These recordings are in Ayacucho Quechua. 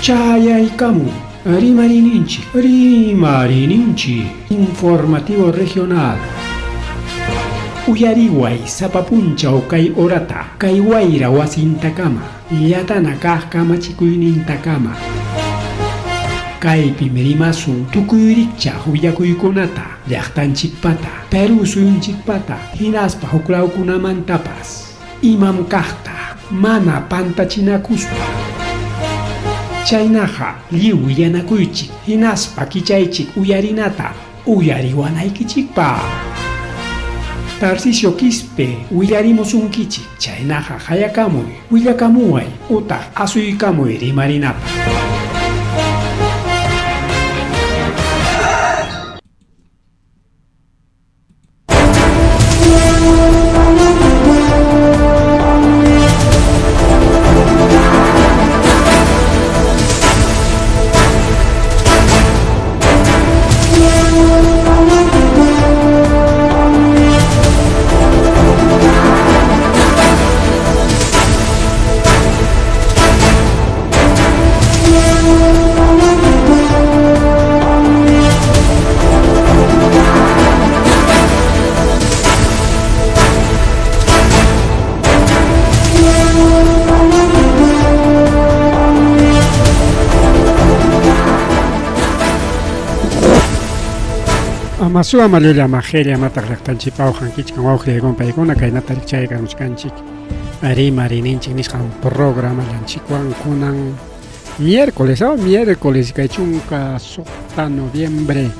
Chayaykamun Rimariyninchik, Rimariyninchik, Informativo Regional. Uyariway sapa punchaw kay horata, kay wayra wasintakama, llatana kaq kamachikuynintakama. Kaypim rimasun tukuy rikchaq willakuykunata, llaqtanchikpata, Perú suyunchikpata, hinaspa huklawkunamantapas. Imam kaqta mana pantachinakuspa. Chaynaqa lliw willanakuychik hinaspa kichaychik uyarinata uyariwanaykichikpaq. Tarcisio Quispe willarimusunkichik, chaynaqa qayakamuy, willakamuway utaq asuykamuy rimarinapaq. Amasuwa mallulla majella mataq llaqtanchikpa awqankichkan wawqi paykuna kaynata rikchaykamuchkanchik rimarininchik nisqan programallanchikwan kunan miércoles oh, miércoles kay 16 noviembre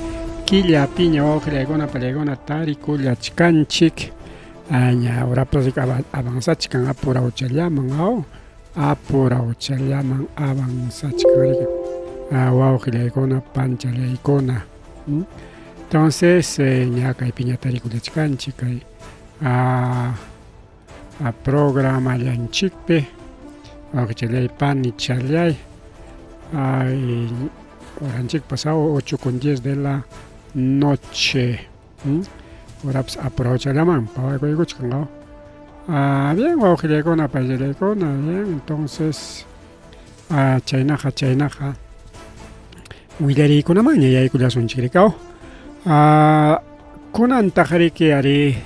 killa piña wawqillaykuna pallaykuna tarikullachkanchik aña horapas avanzachkan apurawchallaman aw apurawchallaman avanzachkan riki wawqillaykuna panchallaykuna entonces ña kaypiña tarikullachkanchik kay programallanchikpi wawqichallay panichallay ay horanchik pasado 8 con 10 de la noche horapas apurawchallaman pawakuykuchkan ah, bien wawqillaykuna pallallaykuna bien entonces ah, chaynaqa chaynaqa willariykunamanña yaykullasunchik rikaw ah, kunantaq riki ari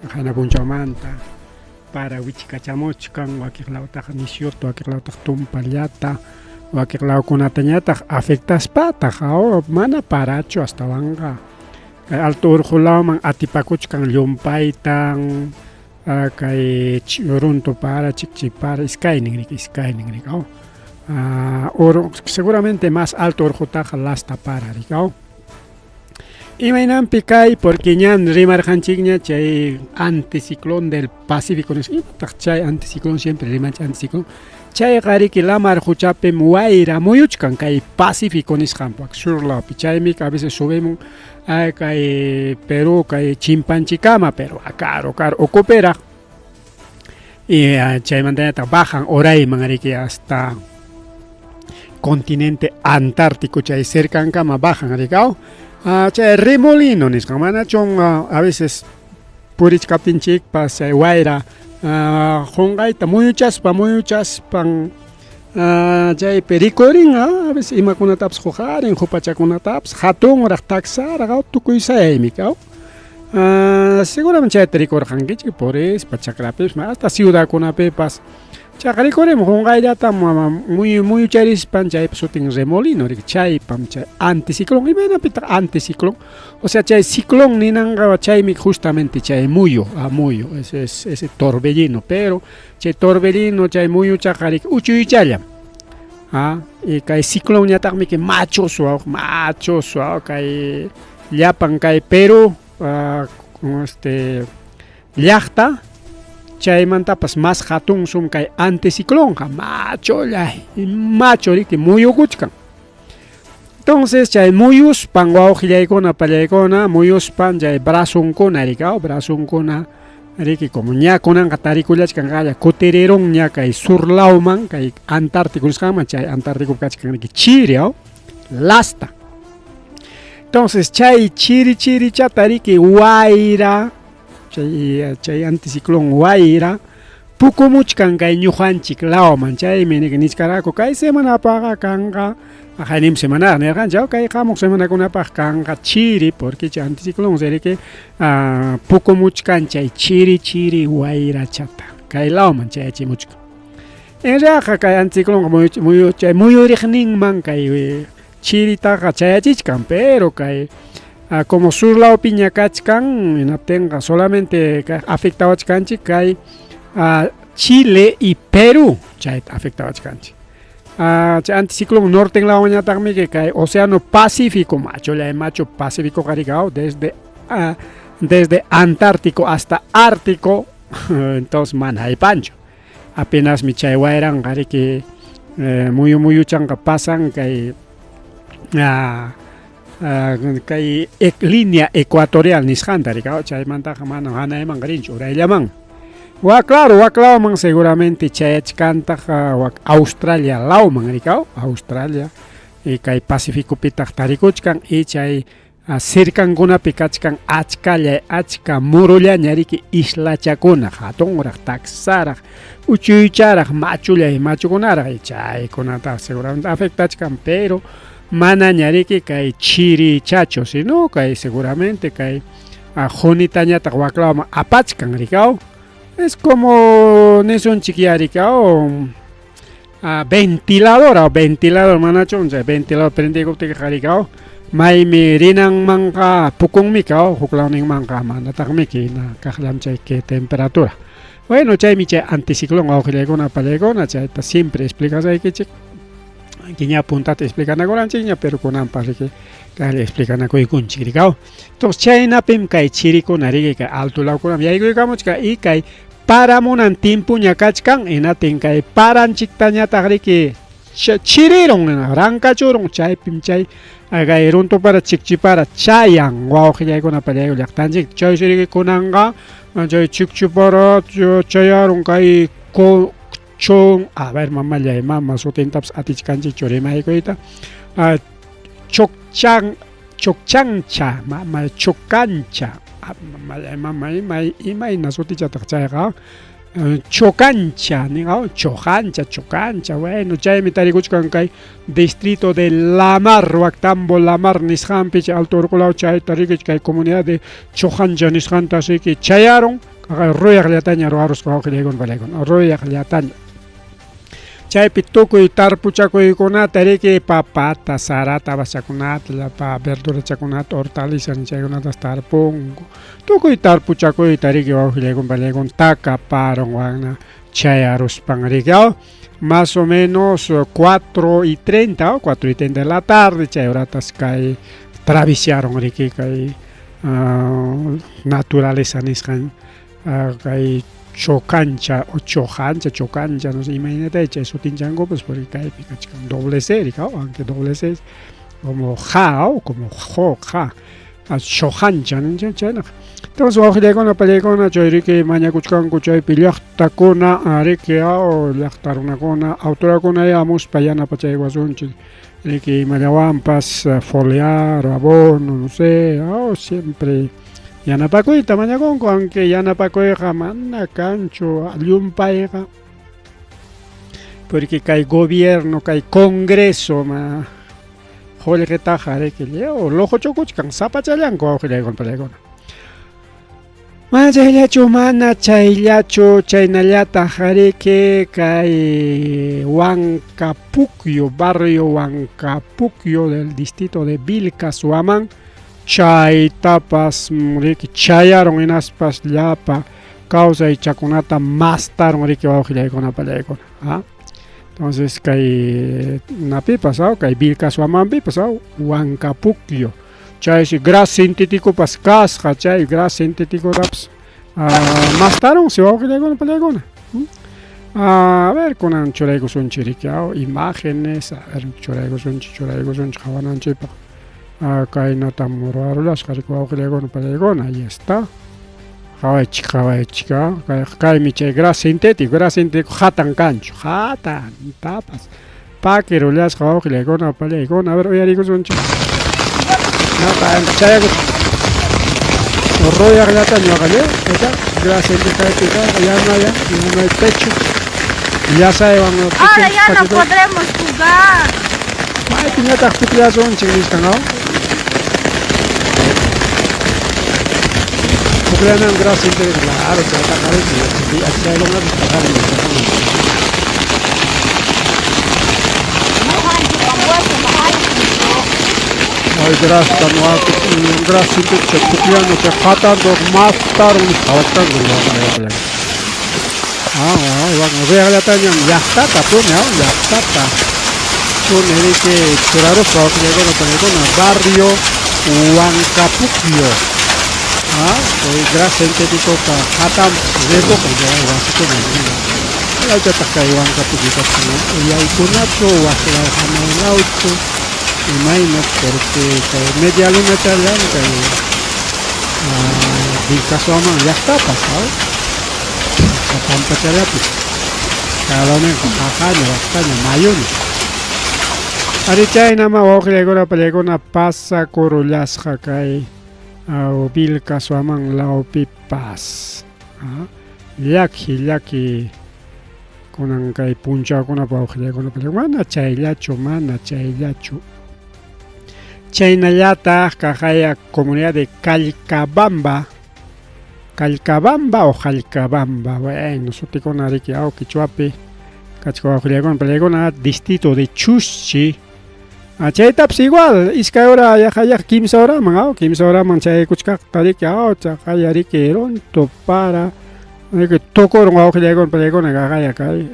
Qayna punchawmanta para wichikachamuchkan wakiq lawtaqa nisyuta wakiq lawtaq tumpallata wakiq lawkunatañataq afectaspataq aw mana parachu astawanqa kay alto urqu lawman atipakuchkan llumpaytan kay runtu para chikchi para iskaynin riki iskaynin riki aw seguramente más alto urqutaqa lasta para riki aw Imaynanpi kay porque ñan rimarqanchikña chay anticiclón del Pacífico nisqa imataq chay anticiclón siempre rimanchik anticiclón chayqa riki lamar quchapim wayra muyuchkan kay Pacífico nisqanpa sur lawpi chaymi a veces subimun kay Perú kay chimpanchikama pero karu karu ukupiraq y chaymantañataq bajan urayman riki hasta continente antártico chay cercankama bajan rikaw chay remolino nisqan manachun a veces purichkaptinchikpas chay wayra qunqayta muyuchaspa muyuchaspan chaypi rikurin a veces imakunatapas huqarin qupachakunatapas hatunraq taksaraq tukuy sayaymi kaw seguramente chayta rikurqankichik purispa chakrapipas hasta ciudadkunapipas Chayqa rikurimun qunqayllatam muyu muyucharispan chaypa sutin remolino riki chaypam chay anticiclón imaynapitaq anticiclón o sea chay ciclón ninanqa chaymi justamente chay muyu a muyu ese es ese torbellino pero chay torbellino chay muyuchaqa riki uchuychallam a y kay ciclonñataqmi kay machoso machoso kay llapan kay Perú este Llaqta, chaymantapas mas hatunsum kay anticiclonqa, macholla, macho riki muyukuchkan. Entonces chay muyuspan wawqillaykuna pallaykuna muyuspan chay brazonkuna riki brazonkuna riki como ña kunanqa tarikullachkan qalla kutirirunña kay sur lawman kay Antártico nisqanman chay Antártico kachkan riki chiri lasta. Entonces chay chiri chirichata riki wayra chay chay anticiclón wayra. Pukumuchkan kay ñuqanchik lawman, chaymi nichkaraku kay semanapaqa kanqa, qaynim semanaqa nirqanchik, kay qamuq semanakunapaq kanqa chiri, porque chay anticiclón riki pukumuchkan chay chiri chiri wayrachata kay lawman chayachimuchkan. En realidadqa kay anticiclonqa chay muyuriqninman kay chiritaqa chayachichkan, pero kay como sur lawpiña kachkan, hinaptinqa solamente afectawachkanchik kay Chile y Perú, chayta afectawachkanchik. Chay anticiclón norte lawñataqmi kay Océano Pacífico, machullay machu Pacífico qarikaw desde Antártico hasta Ártico, entonces mana haypanchu. Apenasmi chay wayranqa riki muyu muyuchanqa pasan kay kay línea ecuatorial nisqanta rikaw, chaymantaqa mana hanaymanqa rinchu, urayllaman. Wa claro, wak lawman seguramente chayachkantaq, wak Australia lawman rikaw, Australia y kay Pacificopitaq tarikuchkan, y chay cercankunapi kachkan achkalla achka murullaña riki islachakuna, hatunraq, taksaraq, uchuycharaq, machullay machukunaraq, y chaykunata seguramente afectachkan, pero manaña riki kay chirichachu, sino kay seguramente kay qunitañataq wak lawman apachkan rikaw. Es como nisunchik ya rikaw, ventilador, ventilador manachu chay ventilador prendikuptiykiqa rikaw, maymi rinanmanqa pukunmi kaw, huk lawninmanqa manataqmi hina kaqllam chay que temperatura. Bueno, chaymi chay anticiclón wawqillaykuna pallaykuna, chayta siempre explicasaykichik. Ña puntata explicanakuranchikña, pero kunanpas riki kaqlla explicanakuykunchik rikaw. Entonces chaynapim kay chirikuna riki kay alto lawkunam yaykuykamuchkan, y kay paramunan timpuña kachkan, hinatin kay paranchiktañataq riki chirirun, rankachurun, chaypim chay kay runtupara chikchipara chayan wawqillaykuna pallayku llaqtanchik. Chaysi riki kunanqa chay chikchipara chayarun kay chon, a ver mamallay mama sutintapas atichkanchikchu rimaykuyta, chokchan chokchancha mama chocancha, mamallay mama imayna sutichataq chayqa, chocancha ninqa, chojancha chocancha. Bueno, chaymi tarikuchkan kay distrito de Lamar, Huactambo Lamar nisqanpi, chay Alto Urqulaw chayta riki kay comunidad de Chojancha nisqanta riki chayarun, ruyaqllataña ruwarusqa wawqillaykuna pallaykuna, ruyaqllataña. Chaypi tukuy tarpuchakuykunata riki papata, sarata, habaschakunata, llapa verdurachakunata, hortaliza chaykunatas tarpunku. Tukuy tarpuchakuyta riki wawqillaykuna pallaykuna takaparun wakna chayaruspan riki, más o menos 4:30 o 4:30 de la tarde, chay horatas kay travisiaron riki kay naturaleza nisqan kay chocancha o chojancha, chocancha, no sé imaynata chay sutinchankupas, porque kaypi kachkan doble C, rikaw, aunque doble C es como ja o como jo, ja, chojancha, chaynaqa. Entonces wawqillaykuna pallaykuna chay riki mañakuchkanku chaypi llaqtakuna riki llaqta runakuna autoridadkuna hamuspa yanapachaywasunchik riki imallawanpas, foliar, abono, no sé, siempre yanapakuyta mañakunku, aunque yanapakuyqa mana kanchu llumpayqa, porque kay gobierno, kay congreso ma qullqitaqa riki lliw luquchukuchkan sapachallanku wawqillaykuna pallaykuna. Mana chayllachu, mana chayllachu, chaynallataq riki kay Huancapucyo, barrio Huancapucyo del distrito de Vilcashuamán, chaytapas riki chayarun hinaspas llapa kawsaychakunata mastarun riki wawqillaykuna pallaykuna. Entonces kay napipas, kay Vilcashuamánpipas, Huancapucyo, chaysi gras sintéticopas kasqa, chay gras sintéticotapas mastarunsi wawqillaykuna pallaykuna. A ver, kunan churaykusunchik riki imágenes, a ver churaykusunchik, churaykusunchik qhawananchikpaq. Kaynatam ruwarullasqa riki wawqillaykuna pallaykuna, ahí está. Qhawaychik, qhawaychik, kaymi chay gras sintético hatan kanchu, hatan tapas pakirullasqaawqillaykuna pallaykuna. A ver, uyarikusunchik. Chayakuchun. Ruyaqllata ñuqalla, esa gracias yanaya, yanay pecho. Llasaywan Ahora ya no podremos jugar. Maypiñataq pukllasunchik nisqa, ¿no? Pukllanan gracias, claro, chaytaqa achaylunapas paqarin. Ay, gracias, gracias, pukllana chay qatando mastarun qhawachkanku. Ah, ruyaqllatañam llaqtata puni, llaqtata puni riki churaruspa wawqillaykuna panaykuna barrio Huancapucyo. Ah, chay gras sintéticoqa qatanpas rikukun chay wasikuna. Lawchataq kay Huancapucyo kasqan yaykunachu wak law hanay lawchu imayna porque kay media lunachallam kay Vilcashuaman llaqtapas, pampachallapi kalawninqa qaqaña waqtaña mayuña. Ari chaynama wawqillaykuna pallaykuna pasakurullasqa kay Vilcashuaman lawpipas. Llaki llaki kunan kay punchawkunapa wawqillaykuna pallaykuna mana chayllachu mana chayllachu. Chaynallataq kaqaya comunidad de Callcabamba, Callcabamba o Jalcabamba, bueno, sutikuna riki aw quichuapi kachka wawqillaykuna pallaykuna distrito de Chuschi. Chaytapas igual iskay hora yaqa yaqa kimsa horaman aw kimsa horaman chayaykuchkaqta riki aw chaqaya riki runtu para riki tukurun wawqillaykuna pallaykuna kaqaya kay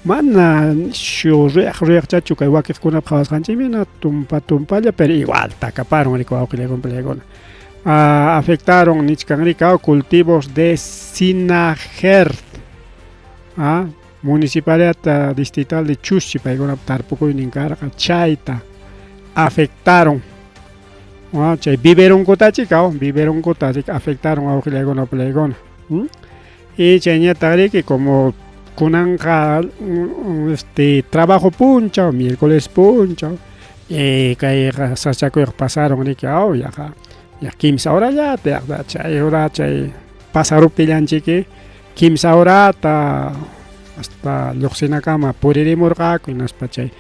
mana shu ruyaq ruyaqchachu kay wakiqkunap qhawasqanchikmi tumpa tumpalla pero igual takaparun riki wawqillaykuna pallaykuna. Afectaron nichkan riki cultivos de Sinagert. Municipalidad distrital de Chuschi paykunap tarpukuynin karqa chayta afectaron. Chay viverunkutachik viverunkuta afectaron wawqillaykuna pallaykuna. Y chayñataq riki como kunanqa trabajo punchaw miércoles punchaw kay sasachakuyqa pasaron riki aw yaqa kimsa horallata yaqa chay hora chay pasaruptillanchiki kimsa horata hasta lluqsinakama puririmurqaku hinaspa chay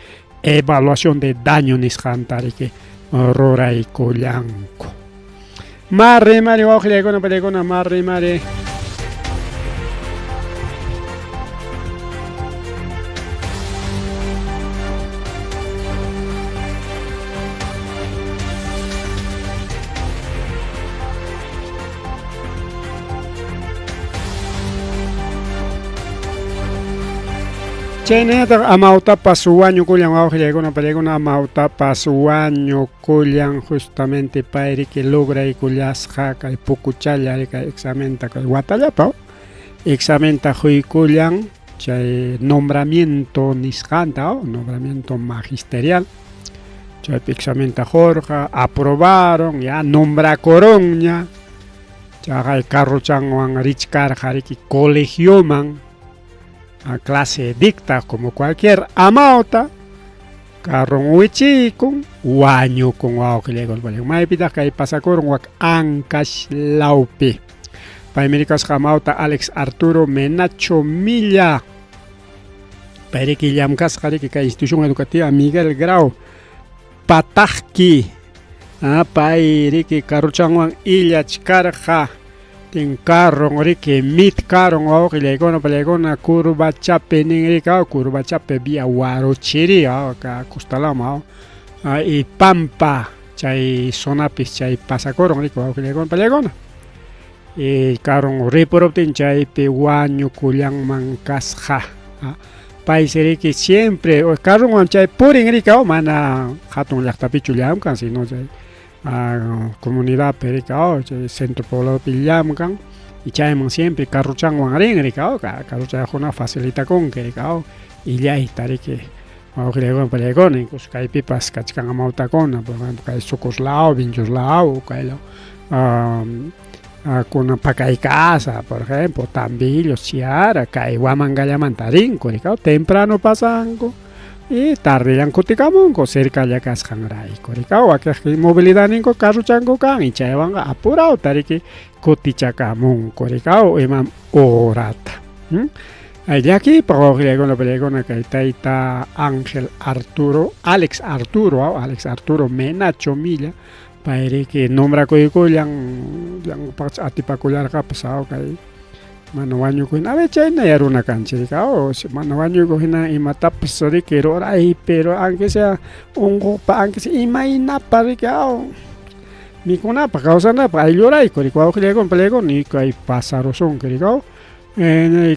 evaluación de daño nisqanta riki ruraykullanku. Marri mari wawqillaykuna pallaykuna marri mari. Chaynallataq amawtapas wañukullan wawqillaykuna pallaykuna amawtapas wañukullan justamente pay riki lograykullasqa kay pukuchalla kay examenta kay watallapa examenta huykullan chay nombramiento nisqanta nombramiento magisterial chaypi examenta qurqa aprobaron ya nombrakuronña chaqay carrochanwan richkarqa riki colegioman a clase dicta como cualquier amauta carron wichikun wañukun wawqillaykuna maypitaq kay pasakurun wak Ancash lawpi paymi rikasqa amauta Alex Arturo Menacho Milla pay riki llamkasqa riki kay institución educativa Miguel Grau Pataqki pay riki carrochanwan illachkarqa tin carron riki mit carron wawqillaykuna pallaykuna Curvachapi nin riki Curvachapi vía Huarochirí ka Custalama y Pampa chay zonapis chay pasakurun riki wawqillaykuna pallaykuna y carron ripuruptin chaypi wañukullanman kasqa paysi riki siempre carronwan chay purin riki mana hatun llaqtapichu llamkan sino chay comunidadpi riki chay centro pobladopi llamkan y chayman siempre carrochanwan rin riki carrochayuqkuna facilitakunki riki illayta riki wawqillaykuna pallaykuna incluso kaypipas kachkan amawtakuna por ejemplo kay Sucos law Vinchos law kay law kuna Pakaykasa por ejemplo Tambillo Chiara kay Huamangallamanta rinku riki temprano pasanku Y tardellan kutikamunku cercalla kasqanrayku riki wakiq movilidadninku carrochanku kan y chaywanqa apurawta riki kutichakamunku riki imam horata. Llakiypaq wawqillaykuna pallaykuna kay tayta Ángel Arturo, Alex Arturo, Alex Arturo Menacho Milla, pay riki nombrakuykullan llanpaqcha atipakullarqapas kay mana wañukuq hina, a ver chaynaya runa kanchik mana wañuykuq hina imatapas riki ruray, pero aunque sea unquqpa, aunque sea imaynapa riki mikunapaq kawsanapaq ayllurayku riki wawqillaykuna pallaykuna y kay pasarusunki riki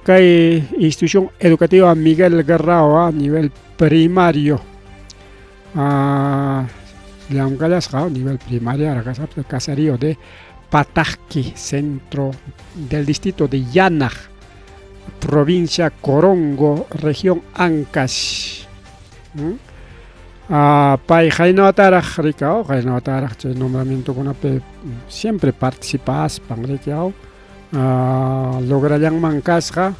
kay institución educativa Miguel Guerrao a nivel primario llamkallasqa nivel primario kasqapas caserío de Pataqui, centro del distrito de Yanaj, provincia Corongo, región Ancash. Pay qaynawataraq riki qaynawataraq chay nombramientokunapi siempre participaspan riki lograllanman kasqa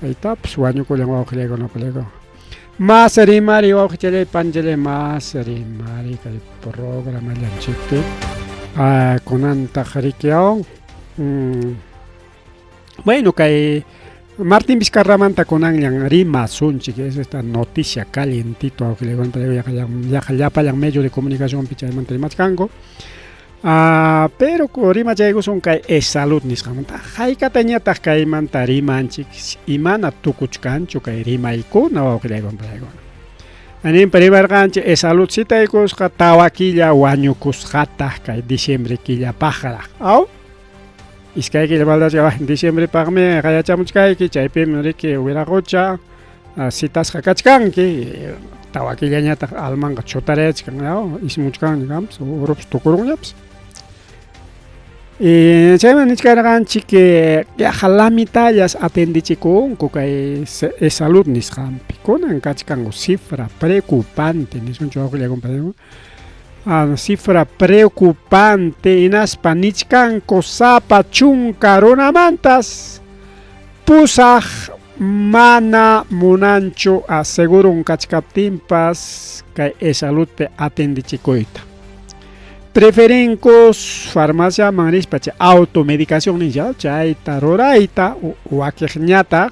aytapas wañukullan wawqillaykuna pallaykuna. Mas rimari wawqichallay panchallay mas rimari kay programallanchikpi kunantaq riki bueno kay Martín Vizcarramanta kunanllan rimasunchik, es esta noticia calientito wawqillaykuna yaqa llapallan medio de comunicacionpi chaymanta rimachkanku. Pero rimachaykusun kay EsSalud nisqamanta. Haykatañataq kaymanta rimanchik imana tukuchkanchu kay rimaykuna wawqillaykuna pallaykuna. Aninpa rimarqanchik EsSalud citaykusqa tawa killa wañukusqataq kay diciembre killapaqraq. Aw? Iskay killa faltachka diciembrepaqmi qayachamuchkayki chaypimi riki wiraqucha citasqa kachkanki tawa killañataq almanqa chutarayachkan ismuchkanña kanpas urupas tukurunñapas. Y chayman nichkarqanchik yaqa la mitallas atendichikunku kay EsSalud nisqanpi kunan kachkanku cifra preocupante nisunchik wawqillaykuna cifra preocupante hinaspa nichkanku sapa chunka runamantas pusaq mana munanchu segurun kachkaptinpas kay EsSaludpi atendichikuyta. Preferinku farmaciaman rispa chay automedicación nisqa chayta rurayta wakiqñataq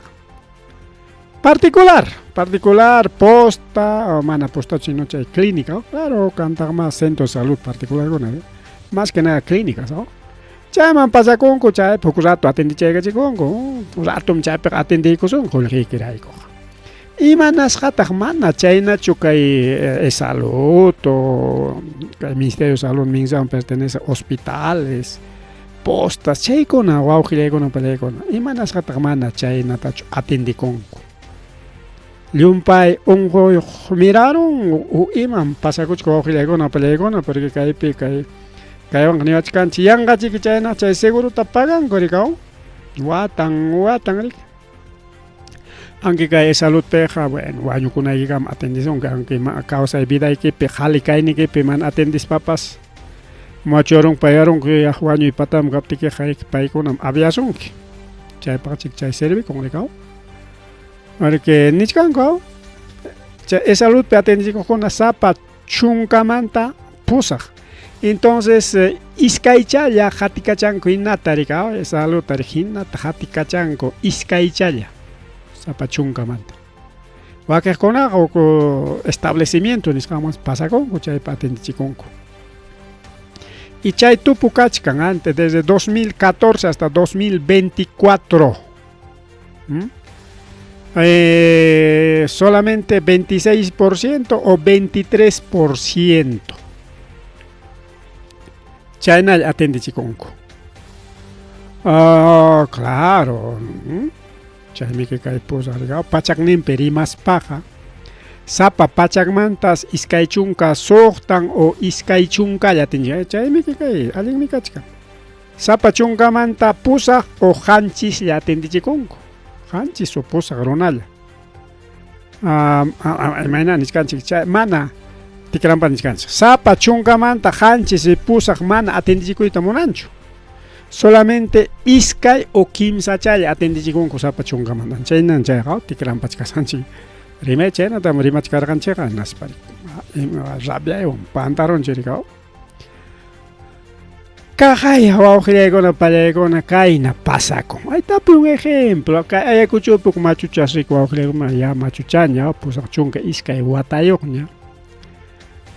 particular, particular posta o mana postachu sino chay clínica, claro kantaq más centro de salud particularkuna más que nada clínicas, ¿no? Chayman pasakunku chaypi huk rato atendichaykachikunku, ratom chaypiqa atendiykusunku qullqiykiraykuqa. Imanasqataq mana chaynachu kay EsSalud o kay Ministerio de Salud Minsaman pertenece hospitales, postas chaykuna wawqillaykuna pallaykuna imanasqataq mana chaynatachu atendikunku. Llumpay unquyuq mirarun o imam pasakuchka wawqillaykuna pallaykuna porque kaypi kay kaywanqa niwachkanchik yanqachiki chayna chay segurota paganku riki watan watan riki. Aunque kay EsSaludpiqa bueno wañukunaykikama atendisunki aunque kawsay vidaykipi qhali kaynikipi mana atendispapas machurunki payarunki wañuy pataman kaptikiqa paykunam aviasunki chaypaqchik chay servikun riki. Porque nichkanku chay EsSaludpi atendichikuqkuna sapa chunkamanta pusaq. Entonces iskaychalla qatikachanku hinata riki EsSaludta hinata qatikachanku iskaychalla sapa chunkamanta. Wakiqkunaqa huk establecimiento nisqanman pasakunku chaypi atendichikunku. Y chay tupu kachkan antes desde 2014 hasta 2024. Solamente 26% o 23%. Chaynalla atendichikunku. Claro. Chaymi kay pusaq pachakninpi rimaspaqa sapa pachakmantas iskay chunka suqtan o iskay chunkalla atendichik chaymi kay allinmi kachkan. Sapa chunkamanta pusaq o qanchislla atendichikunku. Qanchis o pusaq runalla. Imayna nichkanchik chay mana tikranpa nichkanchik. Sapa chunkamanta qanchis y pusaq mana atendichikuyta munanchu. Solamente iskay o kimsachalla atendichikunku sapa chunkamanta. Chaynan chayqa tikranpachkasqanchik. Rimay chaynatam rimachkarqanchikqa hinaspa rabiaywan pantarunchik rikaw. Kaqaya wawqillaykuna pallaykuna kayna pasakun. Ay tapuy un ejemplo, kay Ayacuchopi huk machuchas riku wawqillaykuna ya machuchaña 82 watayuqña.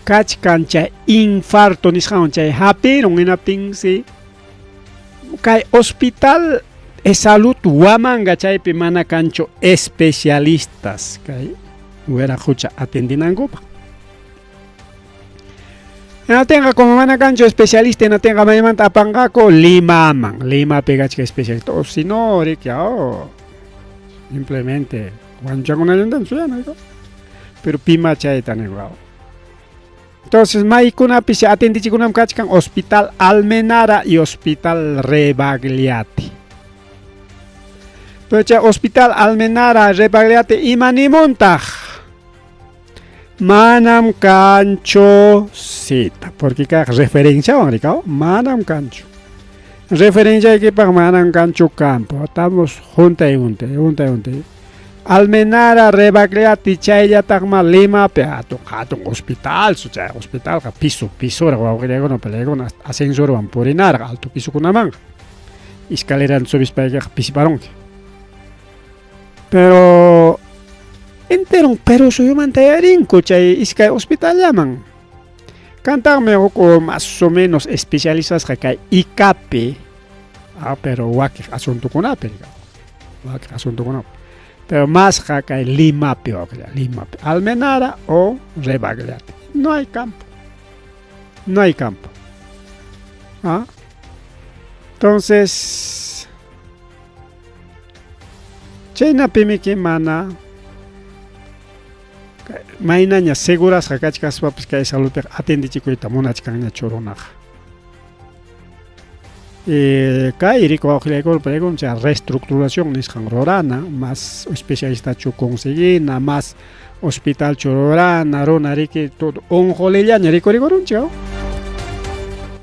Kachkan chay infarto nisqanwan chay hapirun hinaptinsi kay hospital Esalud Huamanga chaypi mana kanchu especialistas kay wiraqucha atendinankupaq. Hinaptinqa como mana kanchu especialista hinaptinqa maymanta apanqaku Limaman, Limapi kachka especialista o si no riki oh, simplemente wanchakunallantan suyana pero pima chayta nigo. Entonces maykunapis atendichikunam kachkan Hospital Almenara y Hospital Rebagliati. Pero chay Hospital Almenara Rebagliati ima nimuntaq? Manam kanchu cita, porque kaq referenciawan rikaw, manam kanchu. Referenciaykipaq manam kanchu campo, estamos juntay juntay, juntay juntay. Almenara Rebagliati chayllataqma Limapi hatun hatun hospital, su chay hospitalqa piso pisoraq wawqillaykuna palaykuna ascensorwan purinarqa alto pisokunamanqa. Escaleranta subispaykiqa pisiparunki. Pero enteron Perú suyumanta yarinku chay iskay hospitallaman. Kantaqmi huk más o menos especializasqa kay ICAPI, pero wakiq asuntukunapi, wakiq asuntukunapi. Pero masqa kay Limapi wawqilla, Limapi. Almenara o Rebagliati. No hay campo. No hay campo. ¿Ah? Entonces, chaynapimiki mana maynaña segurasqa kachkaspapas kay saludpiqa atendichikuyta munachkanñachu runaqa. Kay riku wawqillaykuna pallaykuna chay reestructuración nisqan rurana, más especialistachu conseguina, más hospitalchu rurana, runa riki todo unqulillaña rikuriykurunchik.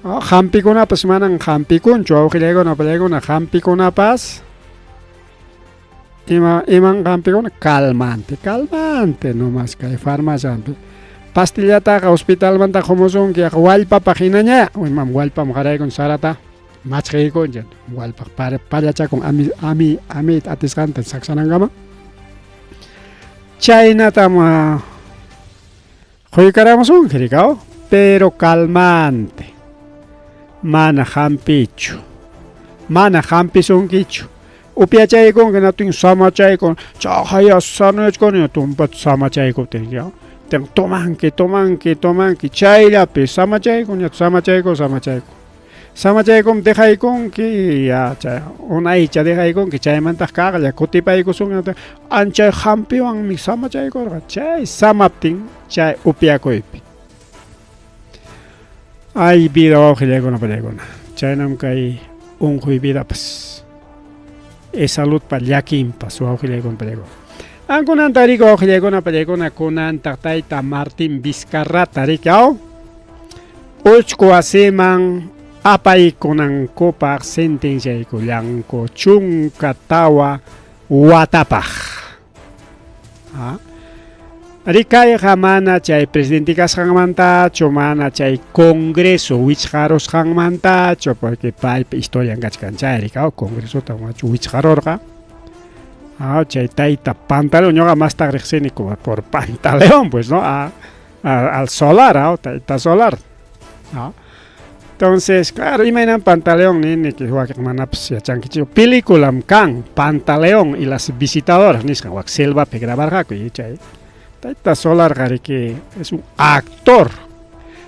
Hampikunapas manan hampikunchu wawqillaykuna pallaykuna, hampikunapas ima iman hampikuna calmante, calmante nomás kay farmaciapi. Pastillataqa hospitalmanta qumusunki wallpapaq hinaña, imam wallpam qaraykun sarata machqaykunchik, wallpaq pallachakun ami ami amiyta atisqanta saksanankama. Chaynatam quykaramusunki rikaw, pero calmante. Mana hampichu. Mana hampisunkichu. Upiachaykunki natin samachaykun, chaqaya sanoyachkani tumpata samachaykuptin ya. Tomanki, tomanki, tomanki, chayllapi samachaykun, ña samachaykun, samachaykun. Samachaykun dejaykunki, ya chay unaycha dejaykunki, chaymantaq kaqlla kutipaykusun, anchay hampiwanmi samachaykurqa, chay samaptin chay upiakuypi. Ay vida wawqillaykuna pallaykuna, chaynam kay unquy vidapas. Esaludpa llakinpas wawqillaykuna pallaykuna. Ankunanta riku wawqillaykuna pallaykuna kunantaq tayta Martín Vizcarrata rikaw Uchku wasiman apaykunankupaq sentenciaykullanku 14 watapaq. Rikayqa mana chay presidente kasqanmantachu, mana chay congreso wichqarusqanmantachu, porque paypa historian kachkan chay rikaw, congresota machu wichqarurqa. Chay tayta Pantaleón, ñuqa mastaq riqsini como por Pantaleón, pues, ¿no? Al Solar, tayta Solar. Entonces, claro, imaynan Pantaleón nini que wakiq manapas yachankichik. Películam kan Pantaleón y las visitadoras nisqan wak selvapi grabarqaku y chay tayta Solar riki es un actor.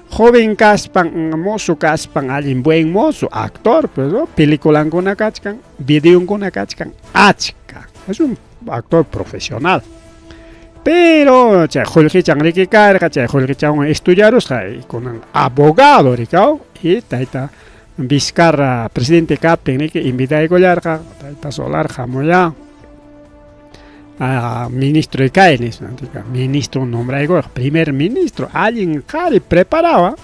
Joven kaspan, mozo kaspan, allin buen mozo, actor, pues, ¿no? Peliculankuna kachkan, videonkuna kachkan, achka. Es un actor profesional. Pero chay qullqichan riki karqa, chay qullqichanwan estudiarusqa y kunan abogado rikaw, y tayta Vizcarra presidente kaptin riki invitaykullarqa, tayta Solar hamuya a ministro kay nispa, ministro nombraykurqa, primer ministro, allin qhari preparaba.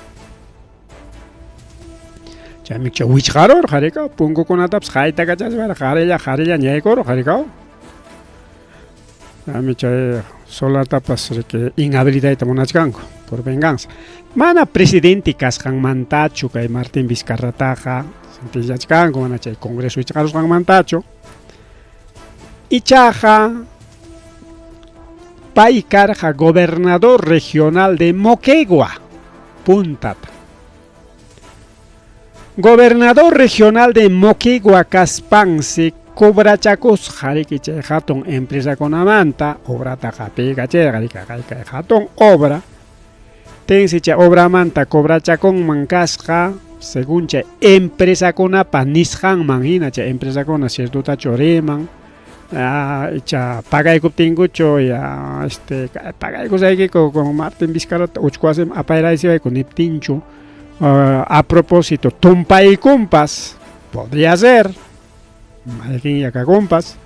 Chaymi chay wichqarurqa rikaw, punkukunatapas haytakachaspa qarilla qarilla ñaykurqa rikaw. Chaymi chay Solatapas riki inhabilitayta munachkanku por venganza. Mana presidente kasqanmantachu kay Martín Vizcarrataqa sentenciachkanku, mana chay Congreso wichqarusqanmantachu. Ichaqa pay karqa gobernador regional de Moquegua, puntata. Gobernador regional de Moquegua kaspansi cobrachakusqa riki chay hatun empresakunamanta obrataqa apikachirqa riki kay hatun obra. Tensi chay obramanta cobrachakunman kasqa según chay empresakunapa nisqanman hina, chay empresakuna ciertotachu riman, icha pagaykuptinkuchu ya este pagaykusaykiku con Martín Vizcarrata uchku wasiman apayraysiyayku niptinchu, a propósito tumpaykunpas, podría ser, mayqin kakunpas.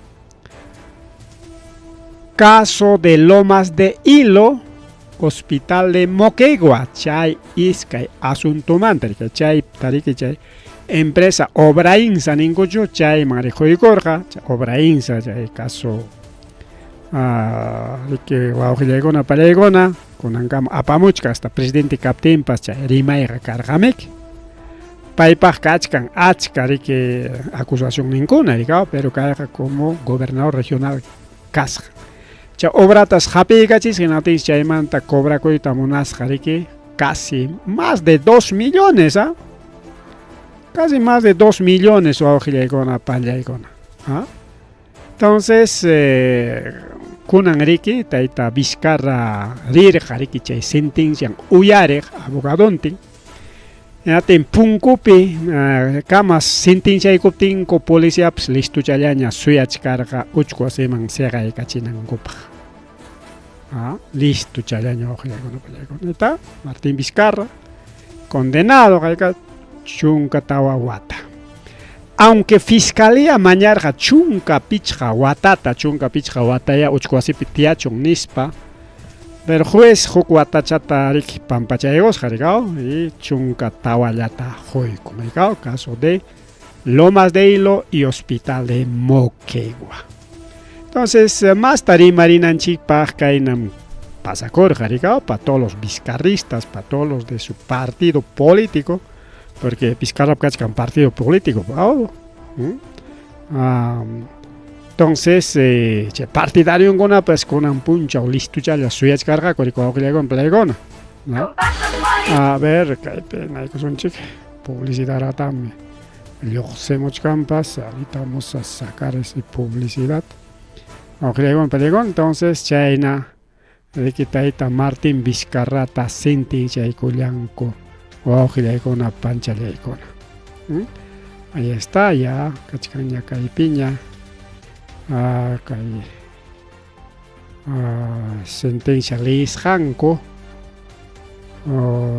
Caso de Lomas de Hilo, Hospital de Moquegua, chay iskay asuntomanta, chay tariki chay empresa Obrainsa ninkuchu, chayman riquykurqa, Obrainsa chay caso riki wawqillaykuna pallaykuna kunankama apamuchka hasta presidente kaptinpas chay rimayqa karqamiki. Paypaq kachkan achka riki acusacionninkuna rikaw, pero kayqa como gobernador regional kasqa. Chay obratas hapiykachisqa hinaptinsi chaymanta cobrakuyta munasqa riki casi más de 2 millones, ¿ah? Casi más de 2 millones wawqillaykuna pallaykuna, ¿ah? Entonces, kunan riki tayta Vizcarra rirqa riki chay sentencian uyariq abogadontin. Hinaptin punkupi kamas sentenciaykuptinku policiapas listochallaña suyachkarqa uchku wasiman siqaykachinankupaq. Listochallaña wawqillaykuna pallaykuna. Está Martín Vizcarra condenado kayka 14 wata. Aunque fiscalía mañarqa 15 watata, 15 wataya uchku wasipi tiyachun nispa, pero juez huk watachata riki pampachaykusqa rikaw y 14llata quykun rikaw, caso de Lomas de Hilo y Hospital de Moquegua. Entonces, más rimarinanchikpaq kaynam pasakurqa rikaw pa todos los vizcarristas, pa todos los de su partido político, porque Vizcarra kachkan partido político, oh, entonces, chay partidariokuna pues kunan punchaw listochalla suyachkarqaku riki wawqillaykuna palaykuna, ¿no? A ver, kaypi naykusunchik publicidad-ratami lluqsimuchkanpas, ahorita vamos a sacar esa publicidad. Wawqillaykuna palaykuna, entonces chayna riki tayta Martín Vizcarrata sentenciaykullanku wawqillaykuna panchallaykuna. Ahí está, ya kachkanña kaypiña kay sentencia leesqanku.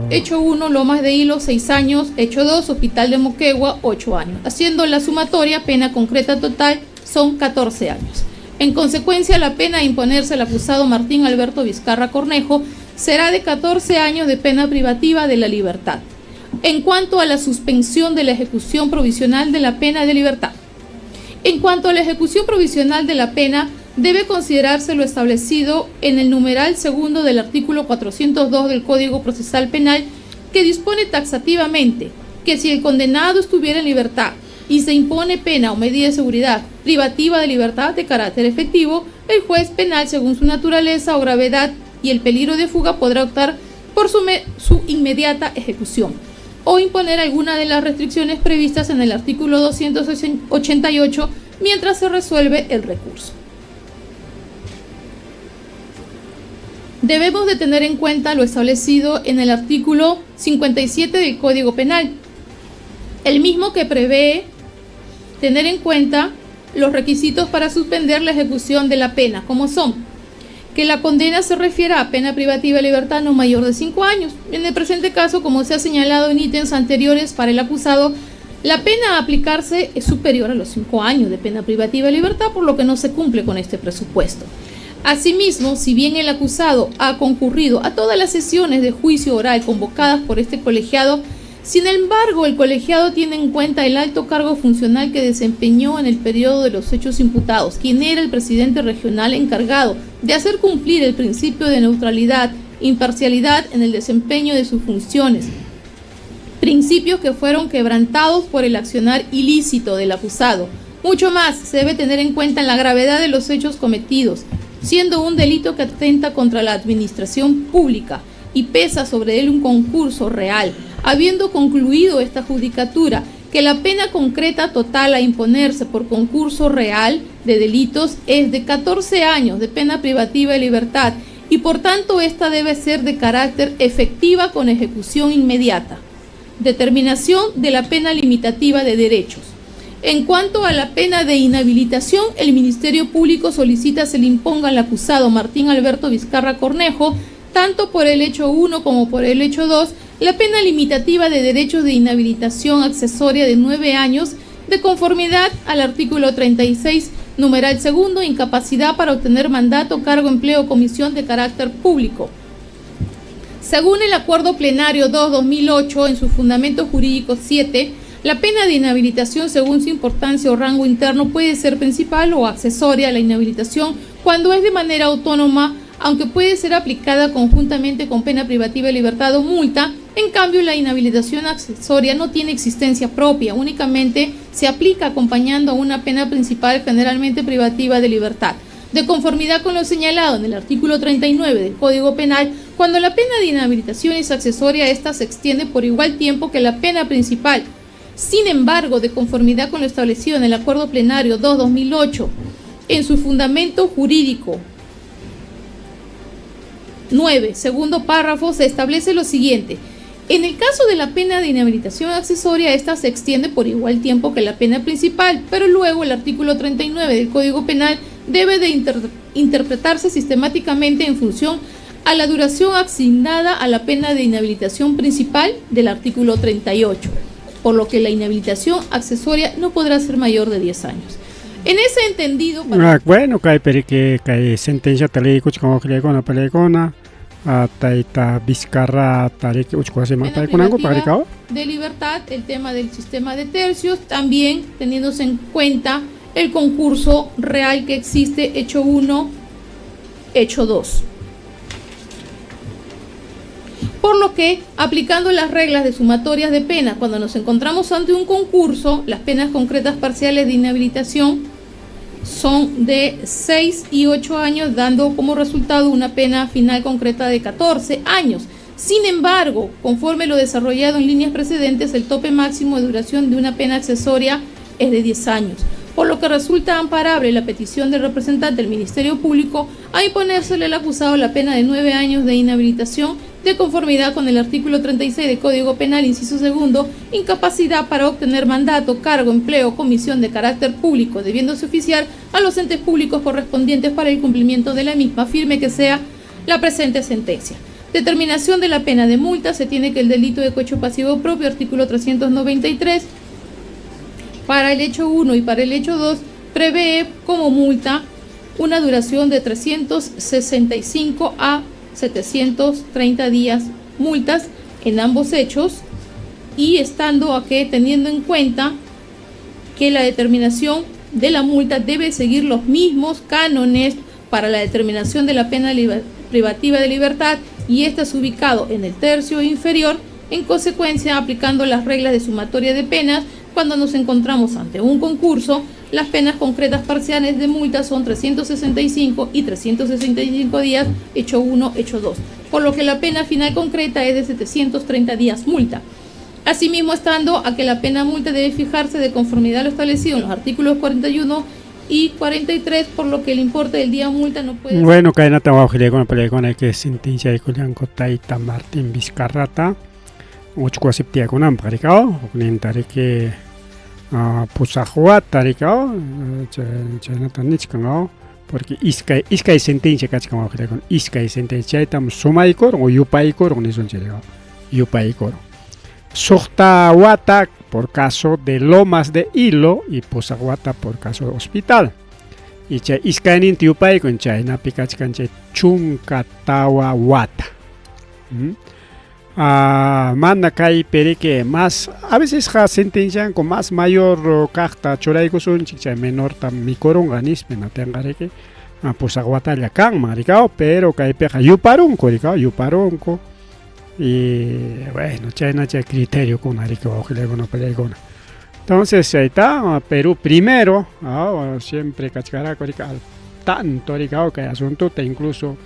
Hecho 1, Lomas de Hilo, 6 años. Hecho 2, Hospital de Moquegua, 8 años. Haciendo la sumatoria, pena concreta total son 14 años. En consecuencia, la pena a imponerse al acusado Martín Alberto Vizcarra Cornejo será de 14 años de pena privativa de la libertad. En cuanto a la suspensión de la ejecución provisional de la pena de libertad. En cuanto a la ejecución provisional de la pena, debe considerarse lo establecido en el numeral segundo del artículo 402 del Código Procesal Penal, que dispone taxativamente que si el condenado estuviera en libertad y se impone pena o medida de seguridad privativa de libertad de carácter efectivo, el juez penal, según su naturaleza o gravedad y el peligro de fuga, podrá optar por su inmediata ejecución o imponer alguna de las restricciones previstas en el artículo 288 mientras se resuelve el recurso. Debemos de tener en cuenta lo establecido en el artículo 57 del Código Penal, el mismo que prevé tener en cuenta los requisitos para suspender la ejecución de la pena, como son que la condena se refiera a pena privativa de libertad no mayor de 5 años. En el presente caso, como se ha señalado en ítems anteriores para el acusado, la pena a aplicarse es superior a los 5 años de pena privativa de libertad, por lo que no se cumple con este presupuesto. Asimismo, si bien el acusado ha concurrido a todas las sesiones de juicio oral convocadas por este colegiado, Sin embargo, el colegiado tiene en cuenta el alto cargo funcional que desempeñó en el periodo de los hechos imputados, quien era el presidente regional encargado de hacer cumplir el principio de neutralidad, imparcialidad en el desempeño de sus funciones, principios que fueron quebrantados por el accionar ilícito del acusado. Mucho más se debe tener en cuenta la gravedad de los hechos cometidos, siendo un delito que atenta contra la administración pública y pesa sobre él un concurso real, habiendo concluido esta judicatura que la pena concreta total a imponerse por concurso real de delitos es de 14 años de pena privativa de libertad y por tanto esta debe ser de carácter efectiva con ejecución inmediata. Determinación de la pena limitativa de derechos. En cuanto a la pena de inhabilitación, el Ministerio Público solicita se le imponga al acusado Martín Alberto Vizcarra Cornejo, tanto por el hecho 1 como por el hecho 2, la pena limitativa de derechos de inhabilitación accesoria de 9 años, de conformidad al artículo 36, numeral segundo, incapacidad para obtener mandato, cargo, empleo o comisión de carácter público. Según el Acuerdo Plenario 2-2008, en su fundamento jurídico 7, la pena de inhabilitación según su importancia o rango interno puede ser principal o accesoria a la inhabilitación cuando es de manera autónoma, aunque puede ser aplicada conjuntamente con pena privativa de libertad o multa. En cambio, la inhabilitación accesoria no tiene existencia propia, únicamente se aplica acompañando a una pena principal, generalmente privativa de libertad. De conformidad con lo señalado en el artículo 39 del Código Penal, cuando la pena de inhabilitación es accesoria, esta se extiende por igual tiempo que la pena principal. Sin embargo, de conformidad con lo establecido en el Acuerdo Plenario 2-2008, en su fundamento jurídico 9, segundo párrafo, se establece lo siguiente. En el caso de la pena de inhabilitación accesoria, esta se extiende por igual tiempo que la pena principal, pero luego el artículo 39 del Código Penal debe de interpretarse sistemáticamente en función a la duración asignada a la pena de inhabilitación principal del artículo 38, por lo que la inhabilitación accesoria no podrá ser mayor de 10 años. En ese entendido... Para... Ah, bueno, kay perike kay sentencia talikuchkan waqllaykuna palaykuna tayta Vizcarra tariki uchku wasiman taykunankupaq rikaw. De libertad, el tema del sistema de tercios, también teniéndose en cuenta el concurso real que existe, hecho 1, hecho 2. Por lo que, aplicando las reglas de sumatorias de penas, cuando nos encontramos ante un concurso, las penas concretas parciales de inhabilitación son de 6 y 8 años, dando como resultado una pena final concreta de 14 años. Sin embargo, conforme lo desarrollado en líneas precedentes, el tope máximo de duración de una pena accesoria es de 10 años, por lo que resulta amparable la petición del representante del Ministerio Público a imponérsele al acusado la pena de 9 años de inhabilitación de conformidad con el artículo 36 del Código Penal, inciso segundo, incapacidad para obtener mandato, cargo, empleo, comisión de carácter público, debiéndose oficiar a los entes públicos correspondientes para el cumplimiento de la misma, firme que sea la presente sentencia. Determinación de la pena de multa, se tiene que el delito de cohecho pasivo propio, artículo 393, para el hecho 1 y para el hecho 2, prevé como multa una duración de 365 a 730 días multas en ambos hechos, y estando a que teniendo en cuenta que la determinación de la multa debe seguir los mismos cánones para la determinación de la pena privativa de libertad, y esta es ubicado en el tercio inferior, en consecuencia, aplicando las reglas de sumatoria de penas, cuando nos encontramos ante un concurso, las penas concretas parciales de multa son 365 y 365 días, hecho 1, hecho 2, por lo que la pena final concreta es de 730 días multa. Asimismo, estando a que la pena multa debe fijarse de conformidad a lo establecido en los artículos 41 y 43, por lo que el importe del día multa no puede... Bueno, kaynata wawqillaykuna palaykuna que sentenciaykullanku tayta Martín Vizcarrata uchku wasipi tiyakunanpaq rikaw, hukninta riki pusaq wata rikaw, chaynata nichkan aw, porque iskay iskay sentencia kachkan wawqillaykuna, iskay sentencia chaytam sumaykurun o yupaykurun nisunchik rikaw, yupaykurun. Suqta wata por caso de Lomas de Hilo y pusaq wata por caso de hospital. Y chay iskayninta yupaykun chaynapi kachkan chay chunka tawa wata. Mana kaypi riki mas a vecesqa sentencianku mas mayor kaqta churaykusunchik chay menorta mikurunqa nispa hinaptinqa riki pusaq watalla kanman rikaw pero kaypiqa yuparunku rikaw yuparunku y bueno chayna chay criteriokuna riki wawqillaykuna pallaykuna entonces chayta Perú primero siempre kachkaraku riki al tanto rikaw kay asuntota incluso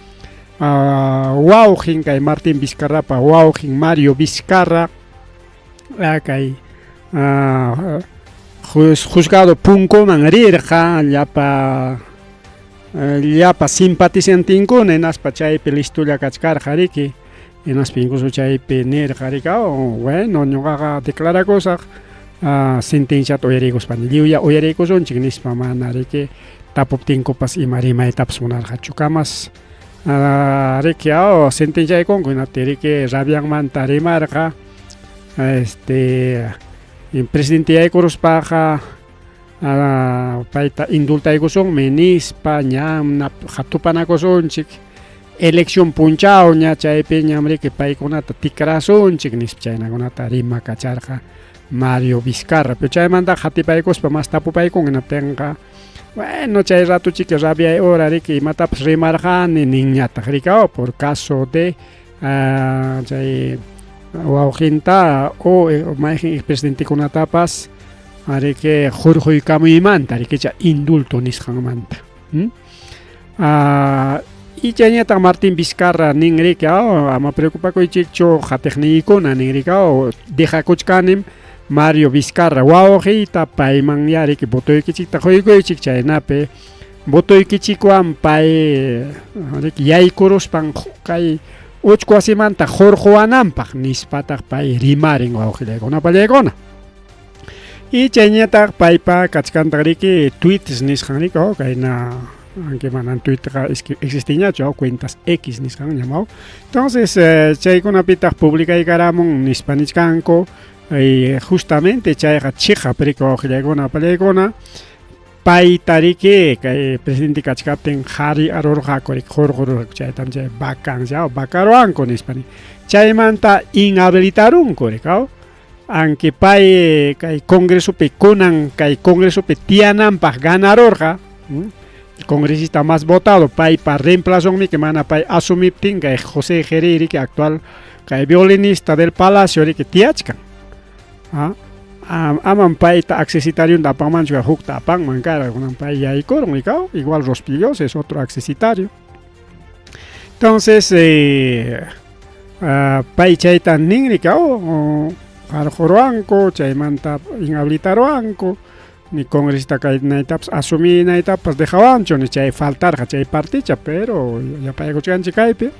wawqin kay Martín Vizcarrapa wawqin Mario Vizcarra kay juzgado punkuman rirqa llapa llapa simpatizantinkuna hinaspa chaypi listolla kachkarqa riki hinaspa incluso chaypi nirqa riki bueno ñuqaqa declarakusaq sentenciata uyariykuspa lliwya uyariykusunchik nispa mana riki tapuptinkupas ima rimaytapas munarqachu kamas riki sentenciaykunku hinaptin riki rabianmanta rimarqa este presidente yaykuruspaqa payta indultaykusunmi nispa ñam tupanakusunchik elección punchawña chaypi ñam riki paykunata tikrasunchik nispa chaynakunata rimakacharqa Mario Vizcarra pero chaymantaqa qatipaykuspa mas tapupaykun hinaptinqa bueno chay ratochiki rabiay hora riki imatapas rimarqani ninñataq riki por caso de chay wawqinta o mayqin expresidentekunatapas riki hurquykamuymanta riki chay indulto nisqanmanta. Y chayñataq Martín Vizcarra nin riki ama preocupakuychikchu qatiqniykuna nin riki dejakuchkanim Mario Vizcarra wawqiyta paymanya riki votoykichikta quykuychik chaynapi votoykichikwan pay riki yaykuruspan kay uchku wasimanta hurquwananpaq nispataq pay rimarin wawqillaykuna pallaykuna. Y chayñataq paypa kachkantaq riki tweets nisqan riki kayna aunque manan Twitterqa existiñachu cuentas X nisqanñam. Entonces chaykunapitaq publicaykaramun nispa nichkanku justamente chayqa chiqap riki wawqillaykuna pallaykuna payta riki kay presidente kachkaptin qhari arurqaku riki hurqururqaku chaytam chay vacancia vacaruanku nispa chaymanta inhabilitarunku riki aunque pay kay congresopi kunan kay congresopi tiyananpaq ganarurqa el congresista más votado paypa reemplazonmi que mana pay asumiptin kay José Jerí riki actual kay violinista del palacio riki tiyachkan. Aman payta accesitarionta apanmanchu hukta apanman kara kunan pay yaykurun rikaw igual Rospigliosi es otro accesitario. Entonces pay chayta nin rikaw qarquruanku chaymanta inhabilitaruanku ni congresista kaynaytapas asuminaytapas dejawanchu ni chay faltarqa chay particha pero yapaykuchkanchik kaypi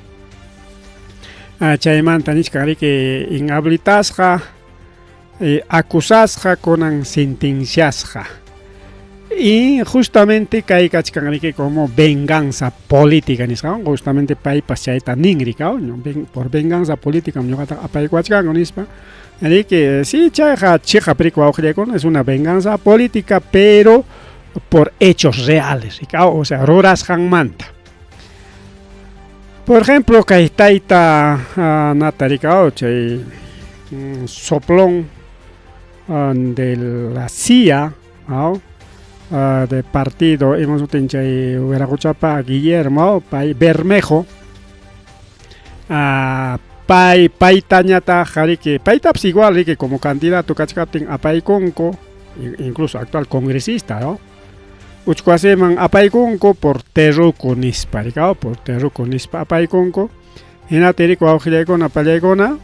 chaymanta nichkan riki inhabilitasqa acusasqa kunan sentenciasqa y justamente kay kachkan riki como venganza política nisqan justamente paypas chayta nin riki por venganza política ñuqataqa apaykuwachkanku nispa riki sí chayqa chiqap riki wawqillaykuna es una venganza política pero por hechos reales riki o sea rurasqanmanta. Por ejemplo kay tayta nata riki chay soplón de la CIA de partido ima sutin chay Wiraquchapa Guillermo pay Bermejo pay paytañataq riki paytapas igual riki como candidato kachkaptin apaykunku incluso actual congresista ¿no? Uchku wasiman apaykunku por terruco nispa riki por terruco nispa apaykunku hinata riki wawqillaykuna pallaykuna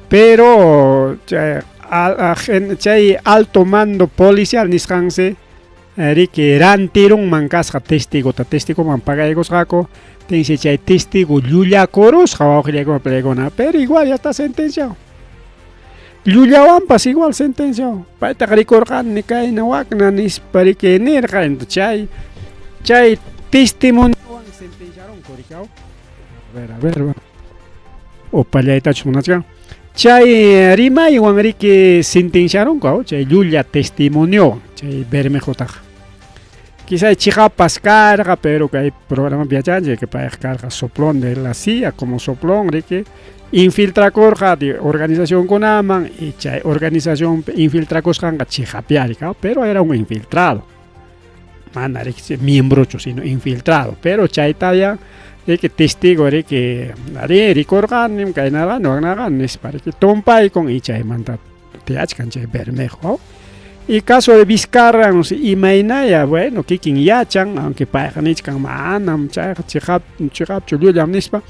pero chay alto mando policial nisqansi riki rantirunman kasqa testigota testigoman pagaykusqaku tinsi chay testigo llullakurusqa wawqillaykuna pallaykuna pero igual ya está sentenciado llullawanpas igual sentenciado paytaqa rikurqani kayna wakna nispa riki nirqa chay chay testimoniowan sentenciarunku riki a ver upallaytachus munachkan chay rimaywan riki sentenciarunku chay llulla testimoniowan chay Bermejotaqa. Quizá chiqappas karqa, pero kay programapi yachanchik que payqa karqa soplón de la CIA, como soplón riki infiltrakurqa de organizacionkunaman y chay organización infiltrakusqanqa chiqapyari, pero era un infiltrado. Mana riki miembrochu, sino infiltrado, pero chaytaya riki testigo riki ari rikurqanim kaynarqani waknarqani nispa riki tumpaykun y chaymanta tiyachkan chay Bermejo. Y caso de Vizcarra, no sé, imaynaya, bueno, kikin yachan, aunque payqa nichkan manam chayqa chiqap chiqapchu llullam nispa,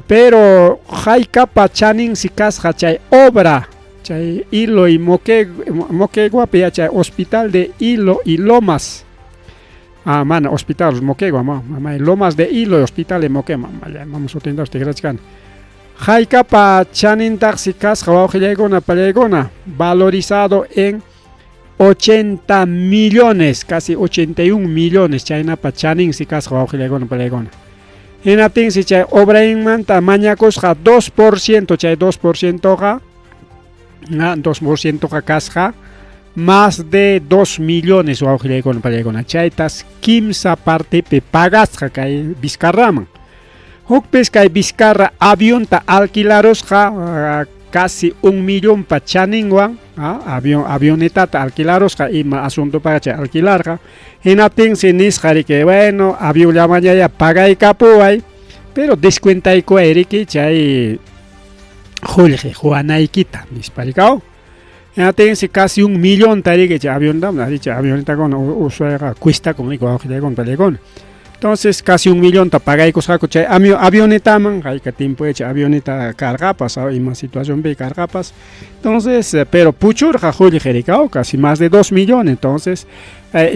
pero haykapa chaninsi kasqa chay obra, chay Ilo y Moqueguapi chay hospital de Ilo y Lomas. Ah, mana, hospital Moquegua, mamá, Lomas de Ilo y hospital de Moquegua, mamá, sutintapas tikrachkani. Haykapa chanintaqsi kasqa wawqillaykuna pallaykuna, valorizado en 80 millones, casi 81 millones, chaynapa chaninsi kasqa wawqillaykuna pallaykuna. Hinaptinsi chay obrainmanta mañakusqa 2%, chay 2%qa, 2%qa kasqa más de 2 millones wawqillaykuna pallaykuna. Chaytas kimsa partepi pagasqa kay Vizcarraman. Hukpis kay Vizcarra avionta alquilarusqa casi 1 millonpa chaninwan, avión avionetata alquilarusqa ima asuntopaqa chay alquilarqa. Hinaptinsi nisqa riki, bueno, avionllamañaya pagaykapuway, pero descuentaykuway riki chay qullqi quwanaykita nispa rikaw. Hinaptinsi casi 1 millonta riki chay avionta, chay avionetakuna usayqa cuestakun riki wawqillaykuna pallaykuna. Entonces casi 1 millonta pagaykusqaku chay avionetaman, hayka tiempo chay avioneta karqapas, ima situacionpi karqapas. Entonces, pero puchurqa qullqi rikaw, casi más de 2 millones. Entonces,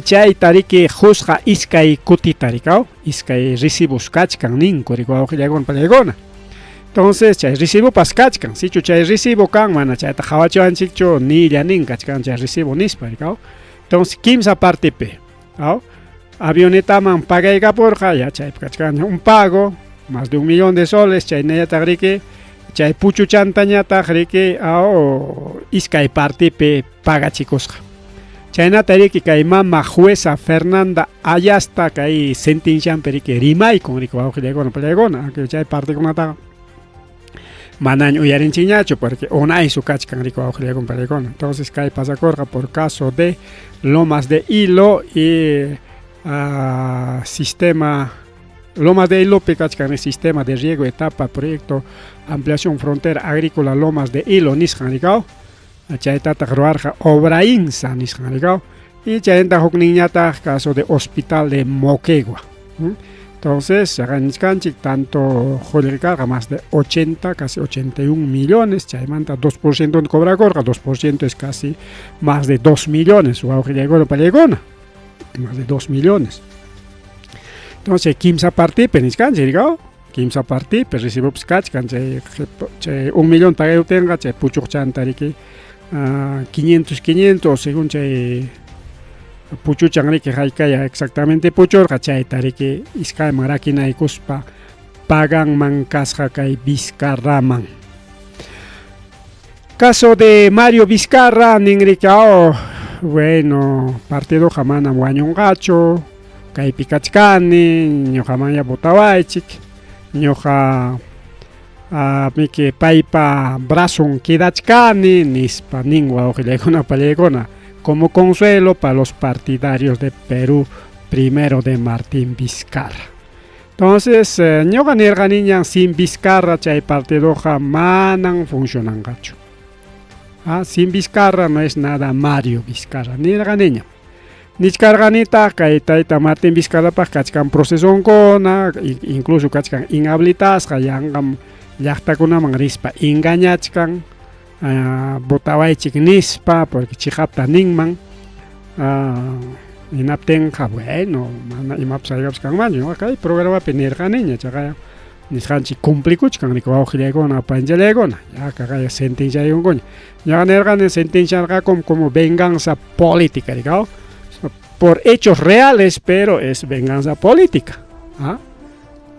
chayta riki qusqa iskay kutita rikaw, iskay recibos kachkan ninku riki wawqillaykuna pallaykuna. Entonces, chay recibopas kachkan, sichu chay recibo kan, mana chayta qhawachiwanchikchu nilla nin kachkan chay recibo nispa rikaw. Entonces, kimsa partepi, aw, avionetaman pagaykapurqa, ya chaypi kachkan un pago, más de 1 millón de soles, chaynallataq riki, chay puchuchantañataq riki, aw, iskay partepi pagachikusqa. Chaynata riki kay mama jueza Fernanda Ayasta kay sentencianpi riki rimaykun riki wawqillaykuna pallaykuna, aunque chay partekunataqa manaña uyarinchikñachu porque unaysu kachkan riki wawqillaykuna pallaykuna. Entonces kay pasakurqa por caso de Lomas de Ilo y sistema Lomas de Ilopi kachkan sistema de riego etapa proyecto ampliación frontera agrícola Lomas de Ilo nisqan rikaw. Chaytataq ruwarqa Obrainsa nisqan rikaw. Y chayta hukninñataq caso de hospital de Moquegua. Entonces, nichkanchik tanto qullqi karqa más de 80, casi 81 millones, chaymanta 2% cobrakurqa, 2% es casi más de 2 millones, wawqillaykuna pallaykuna, más de 2 millones. Entonces, kimsa partipi nichkanchik rikaw, kimsa partipi recibopas kachkan chay chay 1 millón pagayuptinqa chay puchuqchanta riki 500 500 según chay puchuchan riki haykaya exactamente puchurqa chayta riki iskayman rakinaykuspa paganman kasqa kay Vizcarraman. Caso de Mario Vizcarra nin riki, oh, bueno, partidoqa manam wañunqachu, kaypi kachkani, ñuqamanya votawaychik, ñuqa miki paypa brazon quedachkani nispa nin wawqillaykuna pallaykuna, como consuelo para los partidarios de Perú primero de Martín Vizcarra. Entonces, ñuqa nirqaniña sin Vizcarra chay partidoqa manan funcionanqachu. Sin Vizcarra no es nada Mario Vizcarra, nirqaniña. Nichkarqanitaq kay tayta Martín Vizcarrapaq kachkan procesonkuna, incluso kachkan inhabilitasqa, yanqam llaqtakunaman rispa engañachkan, votawaychik nispa, porque chiqapta ninman, hinaptinqa, bueno, mana imapas haykapas kanmanchu. Kay programapi nirqaniña, chaqa nisqanchik cumplikuchkan riki wawqillaykuna panchallaykuna, ya kaqaya sentenciayunkuña. Ñuqa nirqani sentenciarqakum como venganza política, rikaw, por hechos reales, pero es venganza política.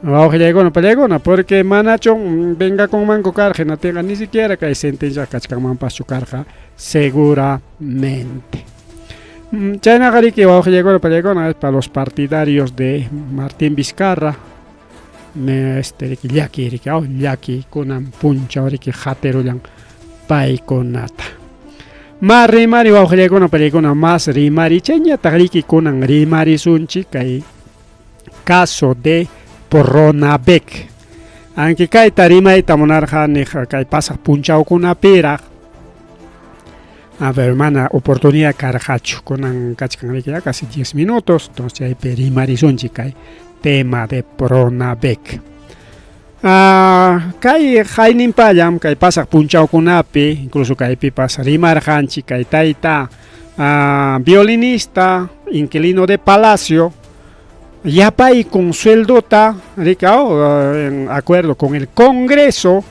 Wawqillaykuna pallaykuna, porque manachu vengakunmanku karqa, hinaptinqa ni siquiera kay sentencia kachkanmanpaschu karqa seguramente. Chaynaqa riki wawqillaykuna pallaykuna es para los partidarios de Martín Vizcarra me este riki llaki riki aw llaki kunan punchaw riki haterullan paykunata. Ma rimari wawqillaykuna pallaykuna mas rimari chayñataq riki kunan rimarisunchik kay caso de Pronabec. Aunque kayta rimayta munarqani kay pasaq punchawkunapiraq a ver mana oportunidad karqachu kunan kachkan riki ya casi 10 minutos entonces chaypi rimarisunchik kay tema de Pronabec. Kay hayninpallam kay pasaq punchawkunapi incluso kaypipas rimarqanchik kay tayta violinista inquilino de palacio yapaykun sueldota rikaw en acuerdo con el Congreso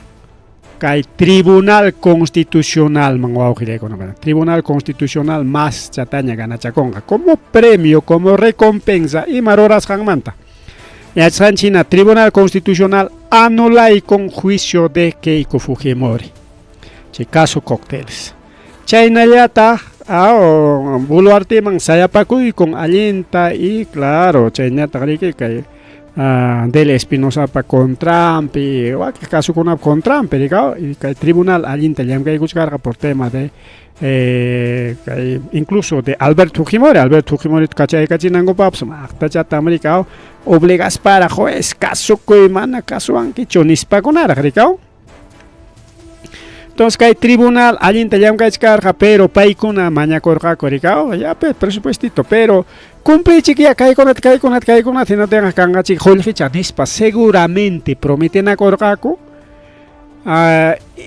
kay Tribunal Constitucional man wawqillaykuna Tribunal Constitucional mas chataña ganachakunqa como premio, como recompensa ima rurasqanmanta. Yachasqanchik Tribunal Constitucional anulaykum juicio de Keiko Fujimori. Chay caso cócteles. Chaynallataq Boluarteman sayapakuykun allinta y claro chayñataq riki kay Del Espinosapa contranpi wakin kasukunapa contranpi rikaw y kay tribunal allinta llamkaykuchkarqa por tema de kay incluso de Alberto Fujimori, Alberto Fujimori kachaykachinankupaqpas maqtachatam rikaw obligasparaq juez kasukuy mana kasuwankichu nispakunaraq rikaw. Entonces kay tribunal allinta llamkaychkarqa pero paykuna mañakurqaku rikaw ya pe presupuestito pero cumplichik ya kaykunata kaykunata kaykunata hinaptinqa kanqachik qullqicha nispa seguramente prometenakurqaku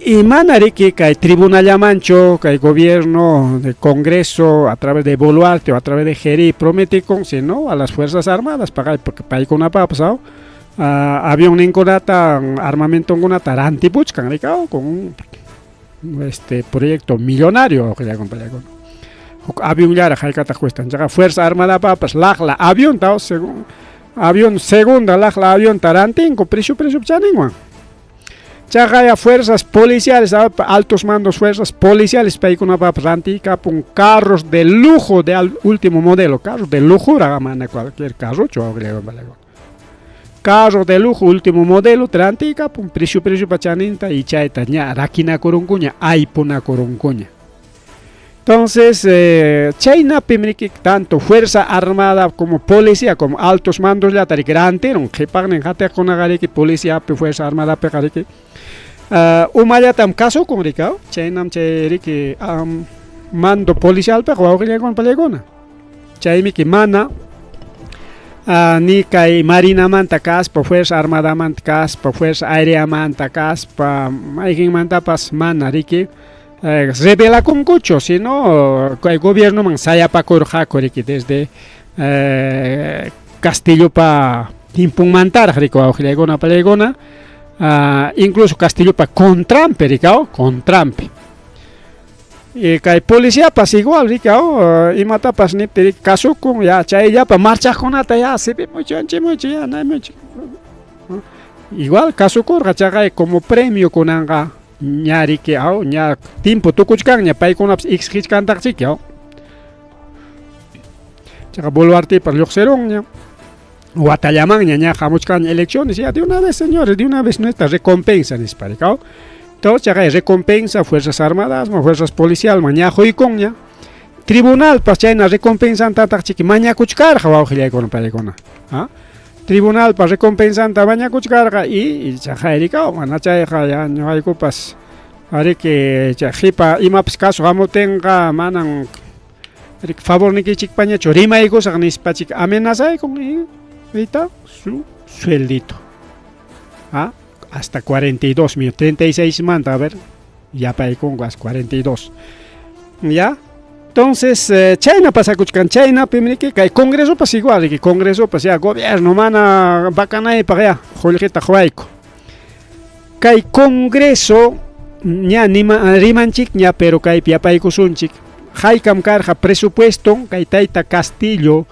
y mana riki kay tribunallamanchu kay gobierno de Congreso a través de Boluarte o a través de GERI prometikun sino a las Fuerzas Armadas porque paykunapapas avionninkunata armamentonkunata rantipuchkan rikaw con un proyecto millonario huk avionllaraq haykataq cuestan chaqa Fuerza Armadapapas laqla avionta según avión segunda laqla avionta rantinku precio precio chaninwan. Chaqaya fuerzas policiales, altos mandos fuerzas policiales paykunapapas rantikapun carros de lujo de último modelo, carros de lujo mana cualquier carro carro de lujo último modelo rantikapun precio precio chaninta y chayta ña rakinakurunkuña aypunakurunkuña. Entonces, chaynapim riki tanto Fuerza Armada como policía, como altos mandos llata riki rantirun, qhipaqnin hatiqkunaqa riki policiapi, Fuerza Armadapiqa riki umallatam kasukun rikaw, chaynam chay riki mando policialpiqa wawqillaykuna pallaykuna. Chaymiki mana ni kay marinamanta kaspa, Fuerza Armadamanta kaspa, Fuerza Aéreamanta kaspa, mayqinmantapas mana riki rebelakunkuchu, sino kay gobiernoman sayapakurqaku riki desde Castillopa timpunmantaraq riki wawqillaykuna pallaykuna, incluso Castillopa contranpi rikaw, contranpi. Y kay policiapas igual rikaw, imatapas nipti riki kasukun ya chayllapa marchaqkunata ya sipimuychik anchimuychik ya naymuychik. Igual kasukurqa chaqay como premio kunanqa ña riki aw ña timpu tukuchkanña paykunapas exigichkantaqchiki aw. Chaqa Boluartepas lluqsirunña watallamanña ña hamuchkanña elecciones ya de una vez señores, de una vez nuestra recompensa nispa rikaw. Entonces chaqay recompensa Fuerzas Armadas, Fuerzas Policial ña quykunña. Tribunalpas chayna recompensantataq mañakuchkarqa wawqillaykuna paykuna. Tribunalpa recompensanta mañakuchkarqa y chaqay rikaw mana chayqa ya ñuqaykupas ariki chay qipa imapas caso hamuptinqa manan riki favornikichikpañachu rimaykusaq nispachik amenazaykun y ahorita su sueldito. Hasta 42 mil, 36 manta, a ver, yapaykunku hasta 42. ¿Ya? Entonces, chayna pasakuchkan, chaynapim riki kay Congresopas igual, riki Congresopas ya gobierno mana bakanaypaq ya qullqita quwayku. Kay Congreso ña nima rimanchikña pero kaypi yapaykusunchik haykam karqa presupuesto kay tayta Castillo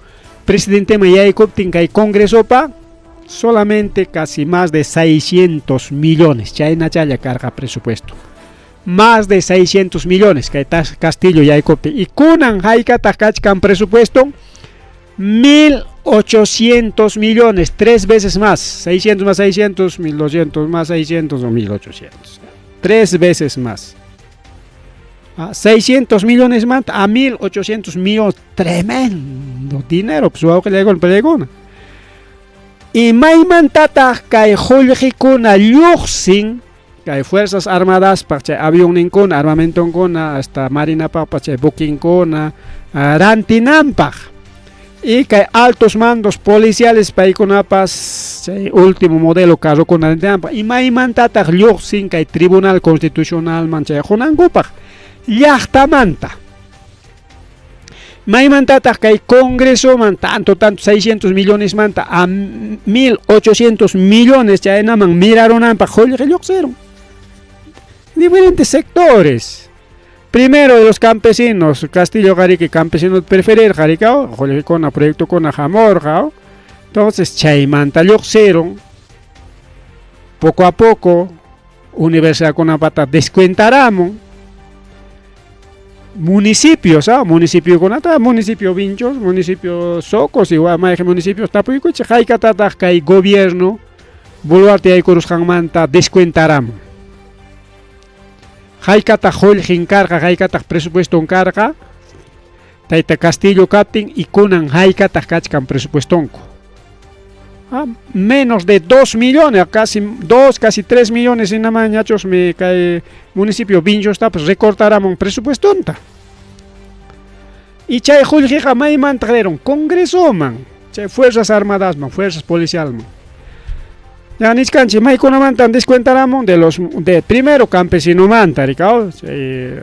presidenteman yaykuptin kay Congresopa solamente casi más de 600 millones chaynachalla karqa presupuesto. Más de 600 millones kay Castillo yaykupi. Y kunan haykataq kachkan presupuesto? 1.800 millones, 3 veces más. 600 más 600, 1.200 más 600 o 1.800. 3 veces más. 600 millones más a 1.800 millones. Tremendo dinero. Pues, y maymantataq kay qullqikuna lluqsin kay Fuerzas Armadaspaq chay avionninkuna, armamentonkuna, hasta marinapaqpas chay buquinkuna rantinanpaq. Y kay altos mandos policiales paykunapas chay último modelo carrokuna rantinanpaq. Y maymantataq lluqsin kay Tribunal Constitucionalman chay qunankupaq llaqtamanta. Maymantataq kay Congresoman tanto 600 millones manta a 1.800 millones chaynaman mirarunanpaq qullqi lluqsirun. Diferentes sectores. Primero de los campesinos, Castillo qariki campesino preferir qarikao, qullqikuna proyectokuna hamurqa. Entonces chaymanta lluqsirun poco a poco universidadkunapata descuentaramun. Municipios, municipiokunata, municipio Vinchos, municipio Socos, igual mayqin municipios tapuykuchik haykatataq kay gobierno Boluarte yaykurusqanmanta descuentaramun. Haykataq qullqin karqa, haykataq presupueston karqa, tayta Castillo kaptin y kunan haykataq kachkan presupuestonku. Menos de 2 millones, casi 2, casi 3 millones hinamañachosmi kay municipio Vinchostapas recortaramun presupuestonta. Y chay qullqiqa maymantaq rirun Congresoman, chay Fuerzas Armadasman, Fuerzas Policialman. Ya nichkanchik maykunamantan descuentaramun de los de primero campesinомanta, rikao, chay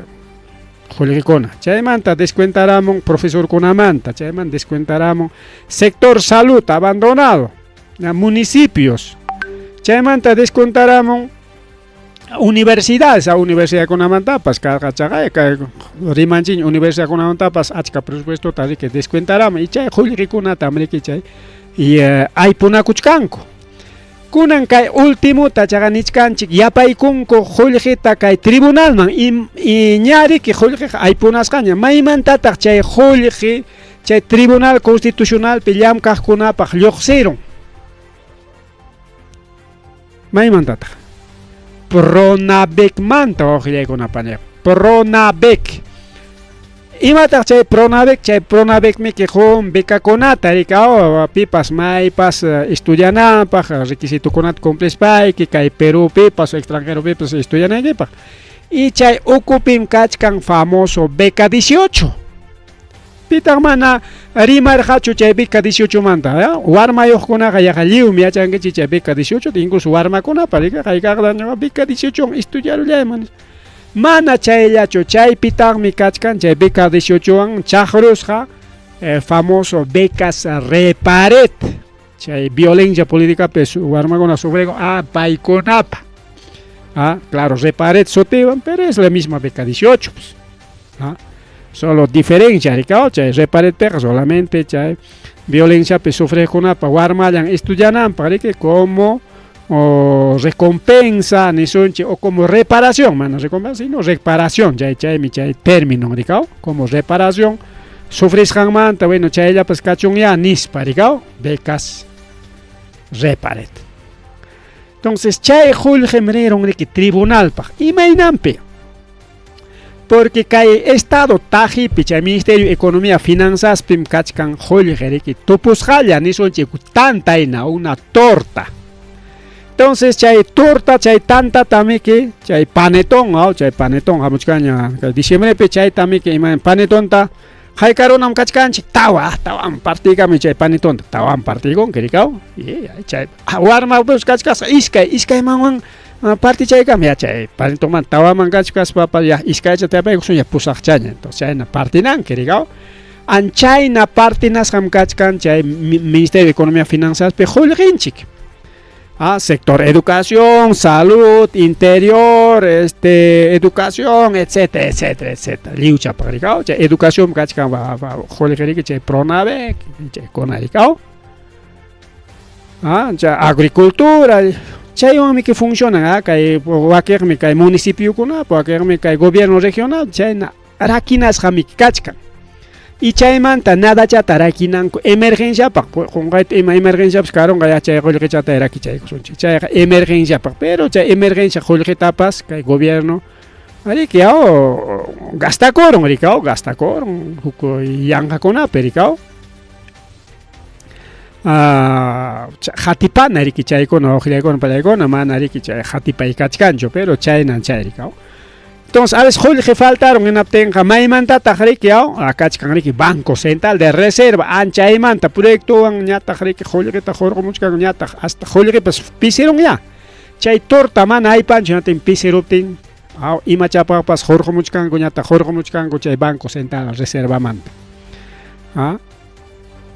qullqikuna. Chaymanta descuentaramun profesorkunamanta, chaymanta descuentaramun sector salud abandonado, municipios. Chaymanta descuentaramun universidades, a universidadkunamantapas karqa chaqay kay rimanchik universidadkunamantapas achka presupuestota riki descuentaramun y chay qullqikunatam riki chay y aypunakuchkanku. Kunan kay ultimuta chaqa nichkanchik yapaykunku qullqita kay tribunalman y ña riki qullqiqa aypunasqaña maymantataq chay qullqi chay Tribunal Constitucionalpi llamkaqkunapaq lluqsirun. Maymantataq? Pronabecmanta wawqillaykunapa Pronabec. Imataq chay Pronabec? Chay Pronabecmi qun becakunata rikao pipas maypas estudiananpaq requisitokunata cumplispayki kay Perúpipas extranjeropipas estudianaykipaq. Y chay ukupim kachkan famoso beca 18. Pitaq mana rimarqachu chay beca 18 manta, warmayuqkunaqa yaqa lliwmi yachankichik chay beca 18, incluso warmakunapa rika hayk'aqta beca 18 estudiarullayman. Mana chayllachu, chaypitaqmi kachkan chay beca 18 wan chaqrusqa famoso becas Reparet. Chay violencia políticapi warmakuna sufrigo paykunapa. Claro, Reparet sutiwan, pero es la misma beca 18 pues. Solo diferencia rikao, chay Reparetpiqa solamente chay violenciapi sufriqkunapa warmallan estudiananpaq riki como o recompensa nisunchik o como reparación, mana recompensa sino reparación, chay chaymi chay término rikao, como reparación sufrisqanmanta, bueno, chayllapas kachunya nispa rikao, becas Reparet. Entonces chay qullqim rirun riki tribunalpaq, imaynanpi? Porque kay Estado tajipi chay Ministerio de Economía Finanzaspim kachkan qullqi riki tupusqalla nisunchik tantayna una torta. Entonces chay torta, chay tanta tamiki, chay panetón, chay panetón hamuchkaña kay diciembrepi chay tamiki ima panetonta haykarunam kachkanchik tawa, tawan partikami chay panetonta, tawan partikunki rikaw, y chay warma pues kachkasqa iskay, iskaymanwan partichaykam ya chay panetonmanta tawaman kachkaspapas ya iskaycha tiyapaykusun ya pusaqchaña, entonces chayna partinanki rikaw. Anchayna partinasqam kachkan chay Ministerio de Economía Finanzaspi qullqinchik. Sector educación, salud, interior, educación, etcétera, etcétera, etcétera. Lliwchapaq rikaw, chay educación kachkan qullqi riki chay Pronabec, chay kuna rikaw. Chay agricultura, Chaywanmi que funcionan, ah, kay wakiqmi kay municipiokunapa, wakiqmi kay gobierno regional, chayna rakinasqami kachkan. Y chaymanta nadachata rakinanku emergenciapaq, qunqayta ima emergenciapas karunqa ya chay qullqichata rakichaykusunchik. Chayqa emergenciapaq, pero chay emergencia qullqitapas kay gobierno riki aw gastakurun, riki aw gastakurun huk yanqakunapi, riki aw. Qatipana riki chaykuna uqllaykuna pallaykuna mana riki chay qatipay kachkanchu, pero chaynan chay riki aw. Entonces, a veces qullqi faltarun hinaptinqa maymantataq riki aw kachkan riki Banco Central de Reserva anchaymanta proyectowan ñataq riki qullqita hurqumuchkan ñataq hasta qullqipas pisirun ya. Chay torta mana aypanchu hinaptin pisiruptin aw imachapaqpas hurqumuchkanku ñataq hurqumuchkanku chay Banco Central Reservamanta. ¿Ah?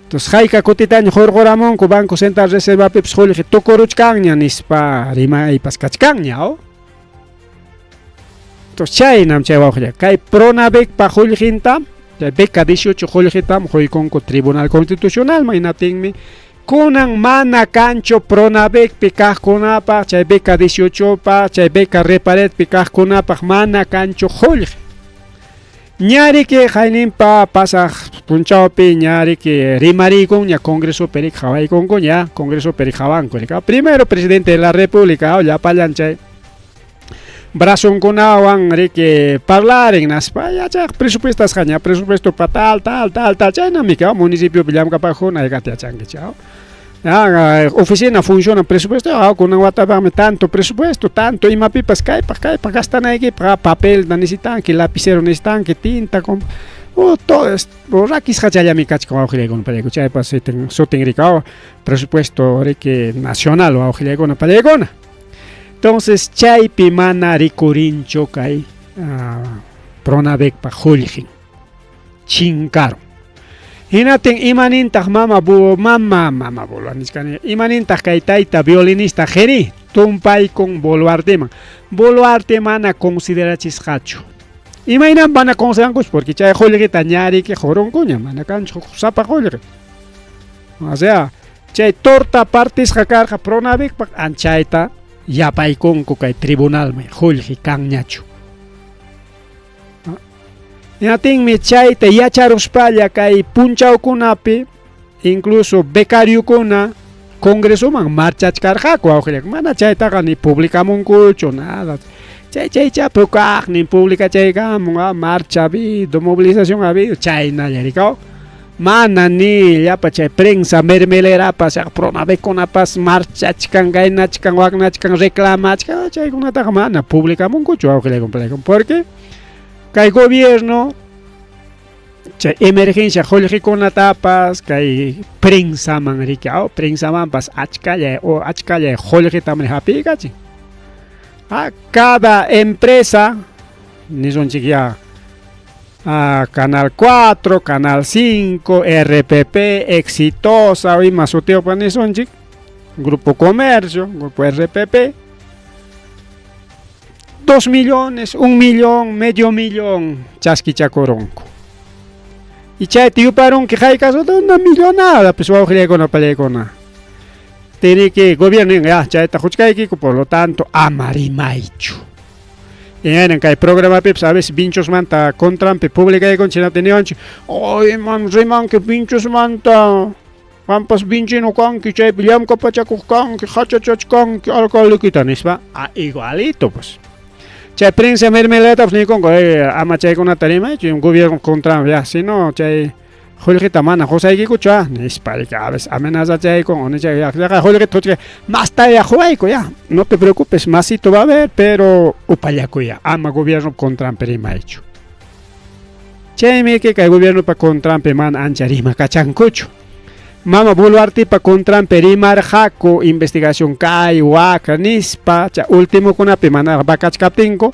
Entonces, hayka kutitaña hurquramunku Banco Central Reservapipas qullqi tukuruchkanña nispa rimaypas kachkanña aw. Entonces, chaynam chay wawqilla. Kay Pronavecpa qullqinta, chay beca 18 qullqitam quykunku Tribunal Constitucionalman hinaptinmi kunan mana kanchu Pronavecpi kaqkunapaq, chay beca 18pa, chay beca Reparetpi kaqkunapaq mana kanchu qullqi. Ñariki qayninpa pasaq punchawpi ñariki rimariykunña Congresopi riki qhawaykunkuña, Congresopi riki qhawanku riki. Primero presidente de la República llapallan chay brazonkunawan riki parlarin naspa yachaq presupuestasqaña presupuesto pa tal tal tal tal chaynami ka municipiopi llamkapaqkuna haykata yachanki chay. Oficina funciona presupuesto kunan watapaqmi tanto presupuesto tanto imapipas kaypaq kaypaq gastanaykipaq papelta necesitanki lapicero necesitanki tinta todo rakisqachallami kachkan wawqillaykuna pallaykuna chaypas sutin riki presupuesto riki nacional wawqillaykuna pallaykuna. Entonces chaypi mana rikurinchu kay Pronavecpa qullqin chinkarun. Hinaptin imanintaq mama bu mama mama Boluarte nichkani imanintaq kay tayta violinista Jeri tumpaykun Boluarteman. Boluarte mana considerachisqachu. Imaynam mana considerankuchu porque chay qullqita ñariki qurunkuña mana kanchu sapa qullqi. O sea, chay torta partisqa karqa Pronavecpaq anchayta yapaykunku kay tribunalman qullqi kanñachu. Hinaptinmi chayta yacharuspalla kay punchawkunapi incluso becariokuna congresoman marchachkarqaku wawqillak mana chaytaqa ni publicamunkuchu nada. Chay chaychapi kaqnin publicachaykamun marcha ha habido, movilización ha habido chaynalla rikaw. Mana ni llapa chay prensa mermelerapas Pronaveckunapas marchachkan kaynachkan waknachkan reclamachkan chaykunataqa mana publicamunkuchu wawqillaykuna porque kay gobierno chay emergencia qullqikunatapas kay prensaman riki prensamanpas achkalla o achkalla qullqitam hapiykachin. Cada empresa nisunchik ya Canal 4, Canal 5, RPP, Exitosa, ima sutiyuqpa nisunchik, Grupo Comercio, Grupo RPP, 2 millones, 1 millón, medio millón chaskichakurunku. Y chayta yuparunki hayk'as una millonada pues wawqillaykuna pallaykuna. Tiene que gobierno ya chayta quchkaykiku, por lo tanto ama rimaychu. Imaynan kay programapipas a veces vinchosmanta contranpi publicaykunchik hinaptin niwanchik, ay man rimanki vinchosmanta, qampas vinchino kanki chaypi llamkapachakuq kanki, hachachachkanki alcaldekita nispa, igualito pues. Chay prensa mermeletapas niykunku, ama chaykunata rimaychu, gobierno contranpi ya, sino chay qullqita mana qusaykikuchu nispa a veces amenazachaykun o nichay ya qullqita quchkay masta ya quwayku ya, no te preocupes, masito va a haber, pero upallakuy ya, ama gobierno contranpi rimaychu. Chaymi kay gobiernopa contranpi mana ancha rimakachankuchu. Mama Boluartepa contranpi rimarqaku investigación kay wak nispa, chay ultimokunapi mana vakachkaptinku,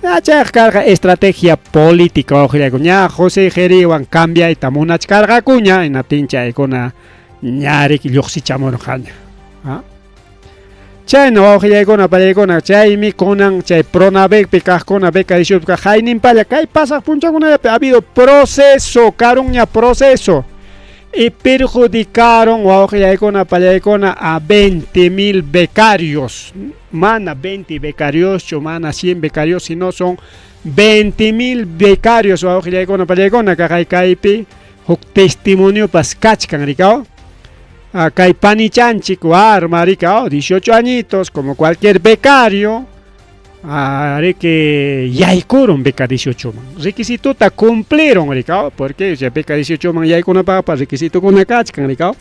chayqa karqa estrategia política wawqillayku ña José Jeriwan cambiayta munachkarqakuña hinaptin chaykuna ñariki lluqsichamurqaña. Chayna wawqillaykuna pallaykuna chaymi kunan chay Pronavecpi kaqkuna beca 18 kaq hayninpalla kay pasaq punchawkunallapi ha habido proceso karunña proceso. Y perjudicaron wawqillaykuna pallaykuna a 20.000 becarios. Mana 20 becarioschu, mana 100 becarios, sino son 20.000 becarios wawqillaykuna pallaykuna kaqay kaypi huk testimoniopas kachkan rikaw. Kay panichanchik warma rikaw, 18 añitos, como cualquier becario, riki yaykurun beca 18 man. Requisitota cumplieron rikaw, porque o beca 18 man yaykunapaqpas requisitokuna kachkan rikaw.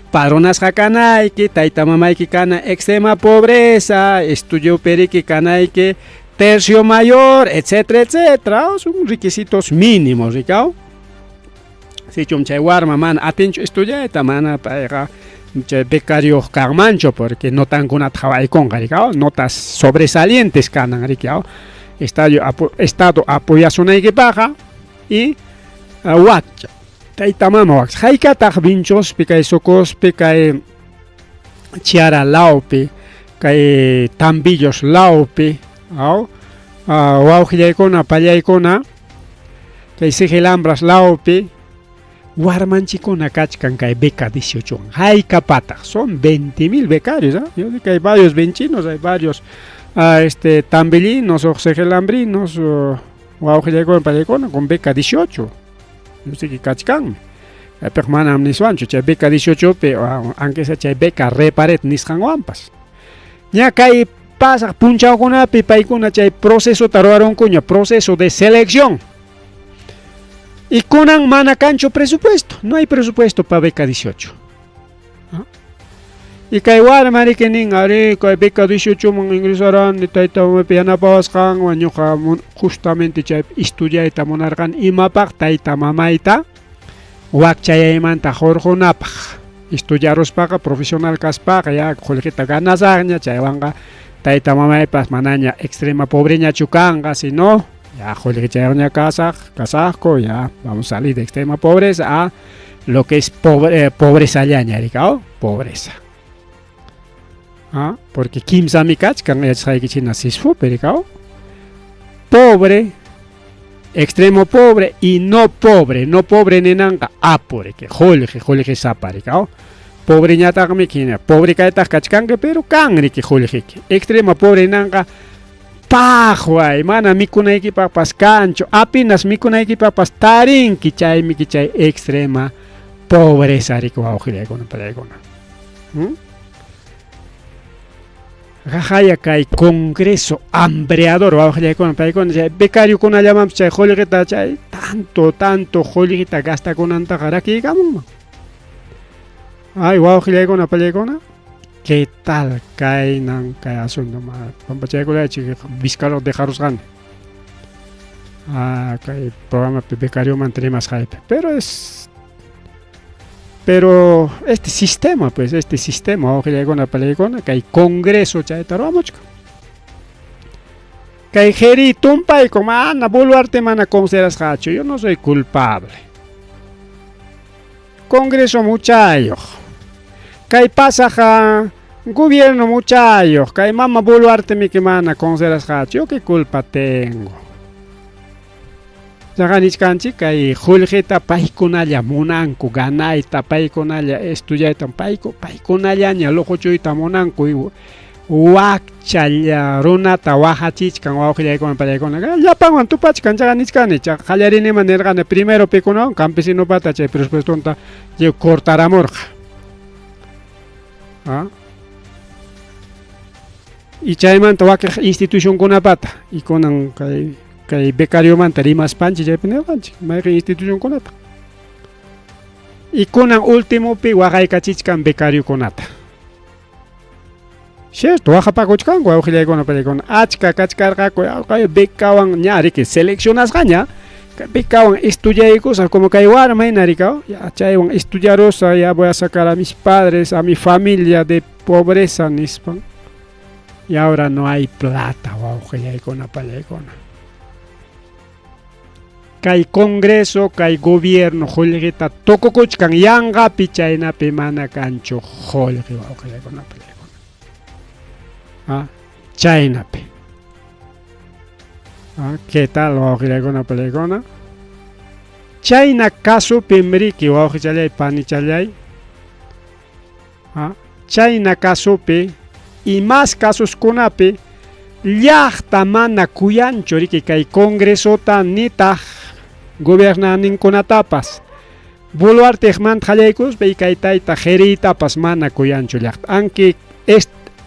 Padronasqa kanayki, tayta mamayki kana extrema pobreza, estudio periki kanayki, tercio mayor, etcétera, etcétera. Son requisitos mínimos, rikaw. Sichum chay warma mana atinchu estudiayta, mana payqa chay becario kanmanchu, porque notankunata qhawaykunqa, rikaw, notas sobresalientes kanan, rikaw. Estado apoyasunaykipaqqa y wakcha. Tayta mama wakcha. Haykataq Vinchospi, kay Socospi, kay Chiara lawpi, kay Tambillos lawpi, aw, wawqillaykuna, pallaykuna, kay Sigelambras lawpi, warmanchikuna kachkan kay beca 18. Haykapataq, son 20.000 becarios, ¿eh? Yo sé que hay varios vinchinos, hay varios tambillinos o segelambrinos, wawqillaykuna, pallaykuna con beca 18. Yo sé que kachkanmi. Pero manam niswanchu, chay beca 18 pi, aunque sea chay beca reparet nisqanwanpas. Ña kay pasaq punchawkunapi paykuna chay procesota ruwarunkuña, proceso de selección. Y kunan mana kanchu presupuesto, no hay presupuesto pa beca 18. ¿Ah? Y kay warma riki nin, ari kay beca 18 man ingresarani, tayta mamaypi yanapawasqanwan, ñuqa justamente chay estudiayta munarqani, imapaq tayta mamayta wakchayaymanta hurqunapaq. Estudiaruspaqa profesional kaspaqa ya qullqita ganasaqña, chaywanqa tayta mamaypas manaña extrema pobreñachu kanqa, sino ya qullqichayuqña kasaqku, ya vamos a salir de extrema pobreza a lo que es pobre, pobreza llaña, rikaw, pobreza. ¿Ah? Porque kimsami kachkan yachasqaykichik sisfupi, rikaw. Pobre, extremo pobre y no pobre. No pobre ninanqa apu, riki, qullqi, qullqisapa, rikaw. Pobreñataqmi hina, pobre kaytaq kachkanki, pero kan riki qullqiki. Extremo pobre ninanqa paqway, mana mikunaykipaqpas kanchu, apenas mikunaykipaqpas tarinki, chaymiki chay extrema pobreza riki wawqillaykuna, pallaykuna. Jajaya kay congreso hambreador wawqillaykuna, paykuna chay becariokunallamanpas chay qullqita chay tanto, tanto qullqita gastakunantaqa rakiykamunman. Ay, wawqillaykuna, pallaykuna, ¿qué tal kaynan kay asunto? Pampachaykulaychik Vizcarro dejarusqani. Kay programapi becariomanta rimasqaypi. Pero es pero este sistema, pues, este sistema, wawqillaykuna, pallaykuna, kay congreso chayta ruwamuchkan. Kay jeri tumpayku, mana Boluarte mana considerasqachu, yo no soy culpable. Congreso muchayuq. Kay pasaq gobierno muchayuq, kay mama Boluarte miki mana considerasqachu, yo qué culpa tengo. Chaqa nichkanchik kay qullqita paykunalla munanku ganayta, paykunalla estudiayta, paykunallaña luquchuyta munanku, wakchalla runata wajachichkan wawqillaykuna, pallaykuna, llapanwan tupachkan. Chaqa nichkani, chaqa qallariniman nirqani, primero pikunawan campesinopata chay presupuestonta lliw cortaramurqa. ¿Ah? Y chaymanta wakiq institucionkunapata, y kunan kay becariomanta rimaspanchik chaypi nirqanchik mayqin institucionkunata. Y kunan últimopi waqaykachichkan becariokunata. Cierto, waqapakuchkanku wawqillaykuna, pallaykuna, achka kachkarqaku becawan ña riki seleccionasqaña, becawan estudiaykusaq como kay warma hina rikaw, ya chaywan estudiarusa, ya voy a sacar a mis padres, a mi familia de pobreza nispan. Y ahora no hay plata, wawqillaykuna, pallaykuna. Kay congreso, kay gobierno qullqita tukukuchkan yanqapi, chaynapi mana kanchu qullqi wawqillaykuna, pallaykuna. Ah, chaynapi. Ah, ¿qué tal wawqillaykuna, pallaykuna? Chayna kasupim riki wawqichallay panichallay chayna kasupi y más kasuskunapi llaqta mana kuyanchu riki kay congresota nitaq gobernaqninkunatapas. Boluarteqmanta qallaykuspa y kay tayta Jeriytapas mana kuyanchu llaqta. Aunque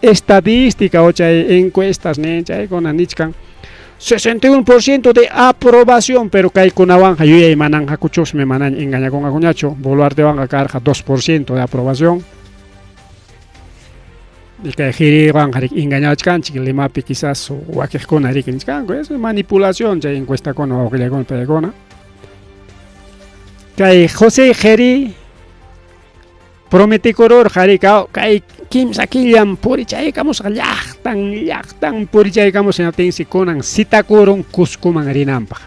estadística o chay encuestas nin chaykuna nichkan 61% de aprobación, pero kaykunawanqa yuyaymananqakuchusmi manaña engañakunqakuñachu. Boluartewanqa karqa 2% de aprobación. Y kay Jeriywanqa riki engañawachkanchik Limapi quizás wakiqkuna riki nichkanku, es manipulación chay encuestakuna wawqillaykuna paykuna. Kay José Jerí prometikururqa riki kay kimsa killam purichaykamusqa llaqtan llaqtan purichaykamusqa hinaptinsi kunan citakurun Cuscoman rinanpaq.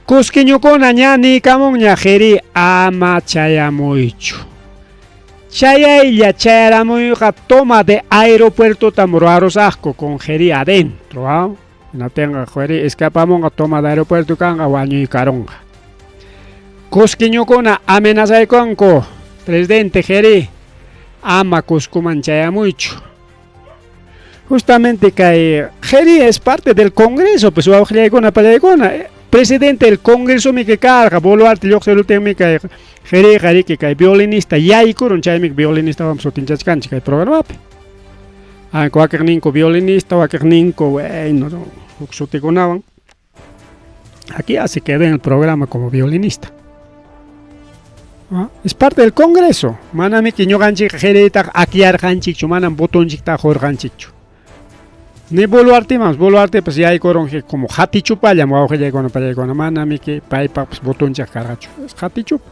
Cusqueñokuna ña niykamunña Jerí ama chayamuychu. Chayaylla chayaramuyqa toma de aeropuertotam ruwarusaqku con Jerí adentro. Hinaptinqa Jerí escapamunqa toma de aeropuerto kanqa wañuykarunqa. Cusqueñokuna amenazaykunku presidente Jerí ama Cuscoman chayamuychu. Justamente kay Jerí es parte del Congreso, pues wawqillaykuna pallaykuna. Presidente del Congreso mi karqa, Boluarte lluqsiruptinmi kay Jeríqa riki kay violinista yaykurun, chaymi violinista vamos sutinchachkanchik kay programapi. Wakiqninku violinista, wakiqninku bueno, huk sutikunawan. Aquí ya se quedó en el programa como violinista. Es parte del Congreso. Manamiki ñuqanchik Jeriytaqa akllarqanchikchu, manam votonchiktaqa qurqanchikchu. Ni Boluarteman, Boluarte pues yaykurun como hatichupallam wawqillaykuna pallaykuna, manamiki paypaqpas votonchik karqachu. Es hatichupa.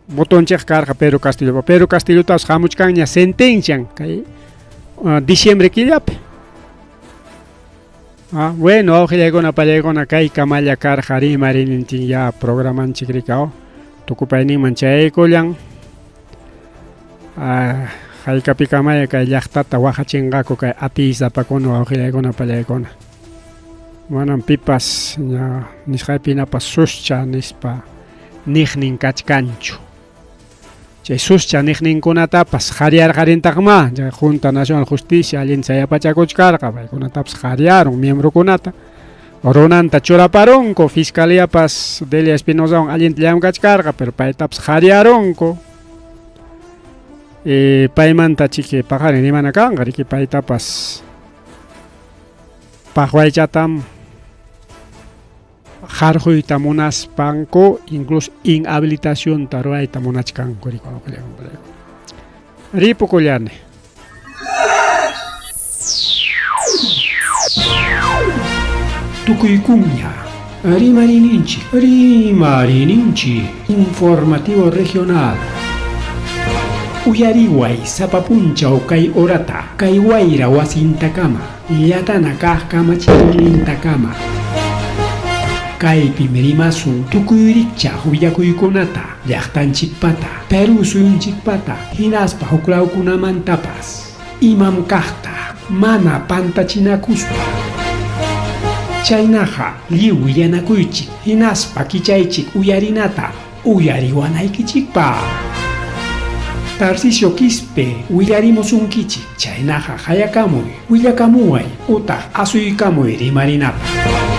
Votonchik karqa Pedro Castillo. Pedro Castillotapas hamuchkanña sentencian kay diciembre killapi. Bueno, wawqillaykuna pallaykuna kay kamalla karqa rimariyninchik ya programanchik rikaw tukupayninman chayaykullan. Haykapikamaya kay llaqtata waqachinqaku kay atiysapakuna wawqillaykuna pallaykuna. Manam pipas ña nisqaypinapas suscha nispa niqnin kachkanchu. Chay suscha niqninkunatapas qhariyarqarintaqma chay Junta Nacional Justicia allinta sayapachakuchkarqa, paykunatapas qhariyarun miembrokunata. Runanta churaparunku, fiscaliapas Delia Espinozawan allinta llamkachkarqa, pero paytapas qhariyarunku. Paymanta chiki paqarin rimana kanqa, riki paytapas paqwaychatam harquyta munaspanku, incluso inhabilitacionta ruwayta munachkanku ripukullani. Tukuykunña Rimariyninchik, rimariyninchik, informativo regional. Uyariway sapa punchaw kay horata, kay wayra wasintakama, llatana kaq kamachikuynintakama. Kaypim rimasun tukuy rikchaq willakuykunata, llaqtanchikpata, Perú suyunchikpata, hinaspa huklawkunamantapas. Imam kaqta, mana pantachinakuspa. Chaynaqa lliw willanakuychik, hinaspa kichaychik uyarinata, uyariwanaykichikpaq. Tarcisio Quispe willarimusunkichik, chaynaqa hayakamuy, willakamuway, utaq asuykamuy rimarinapaq.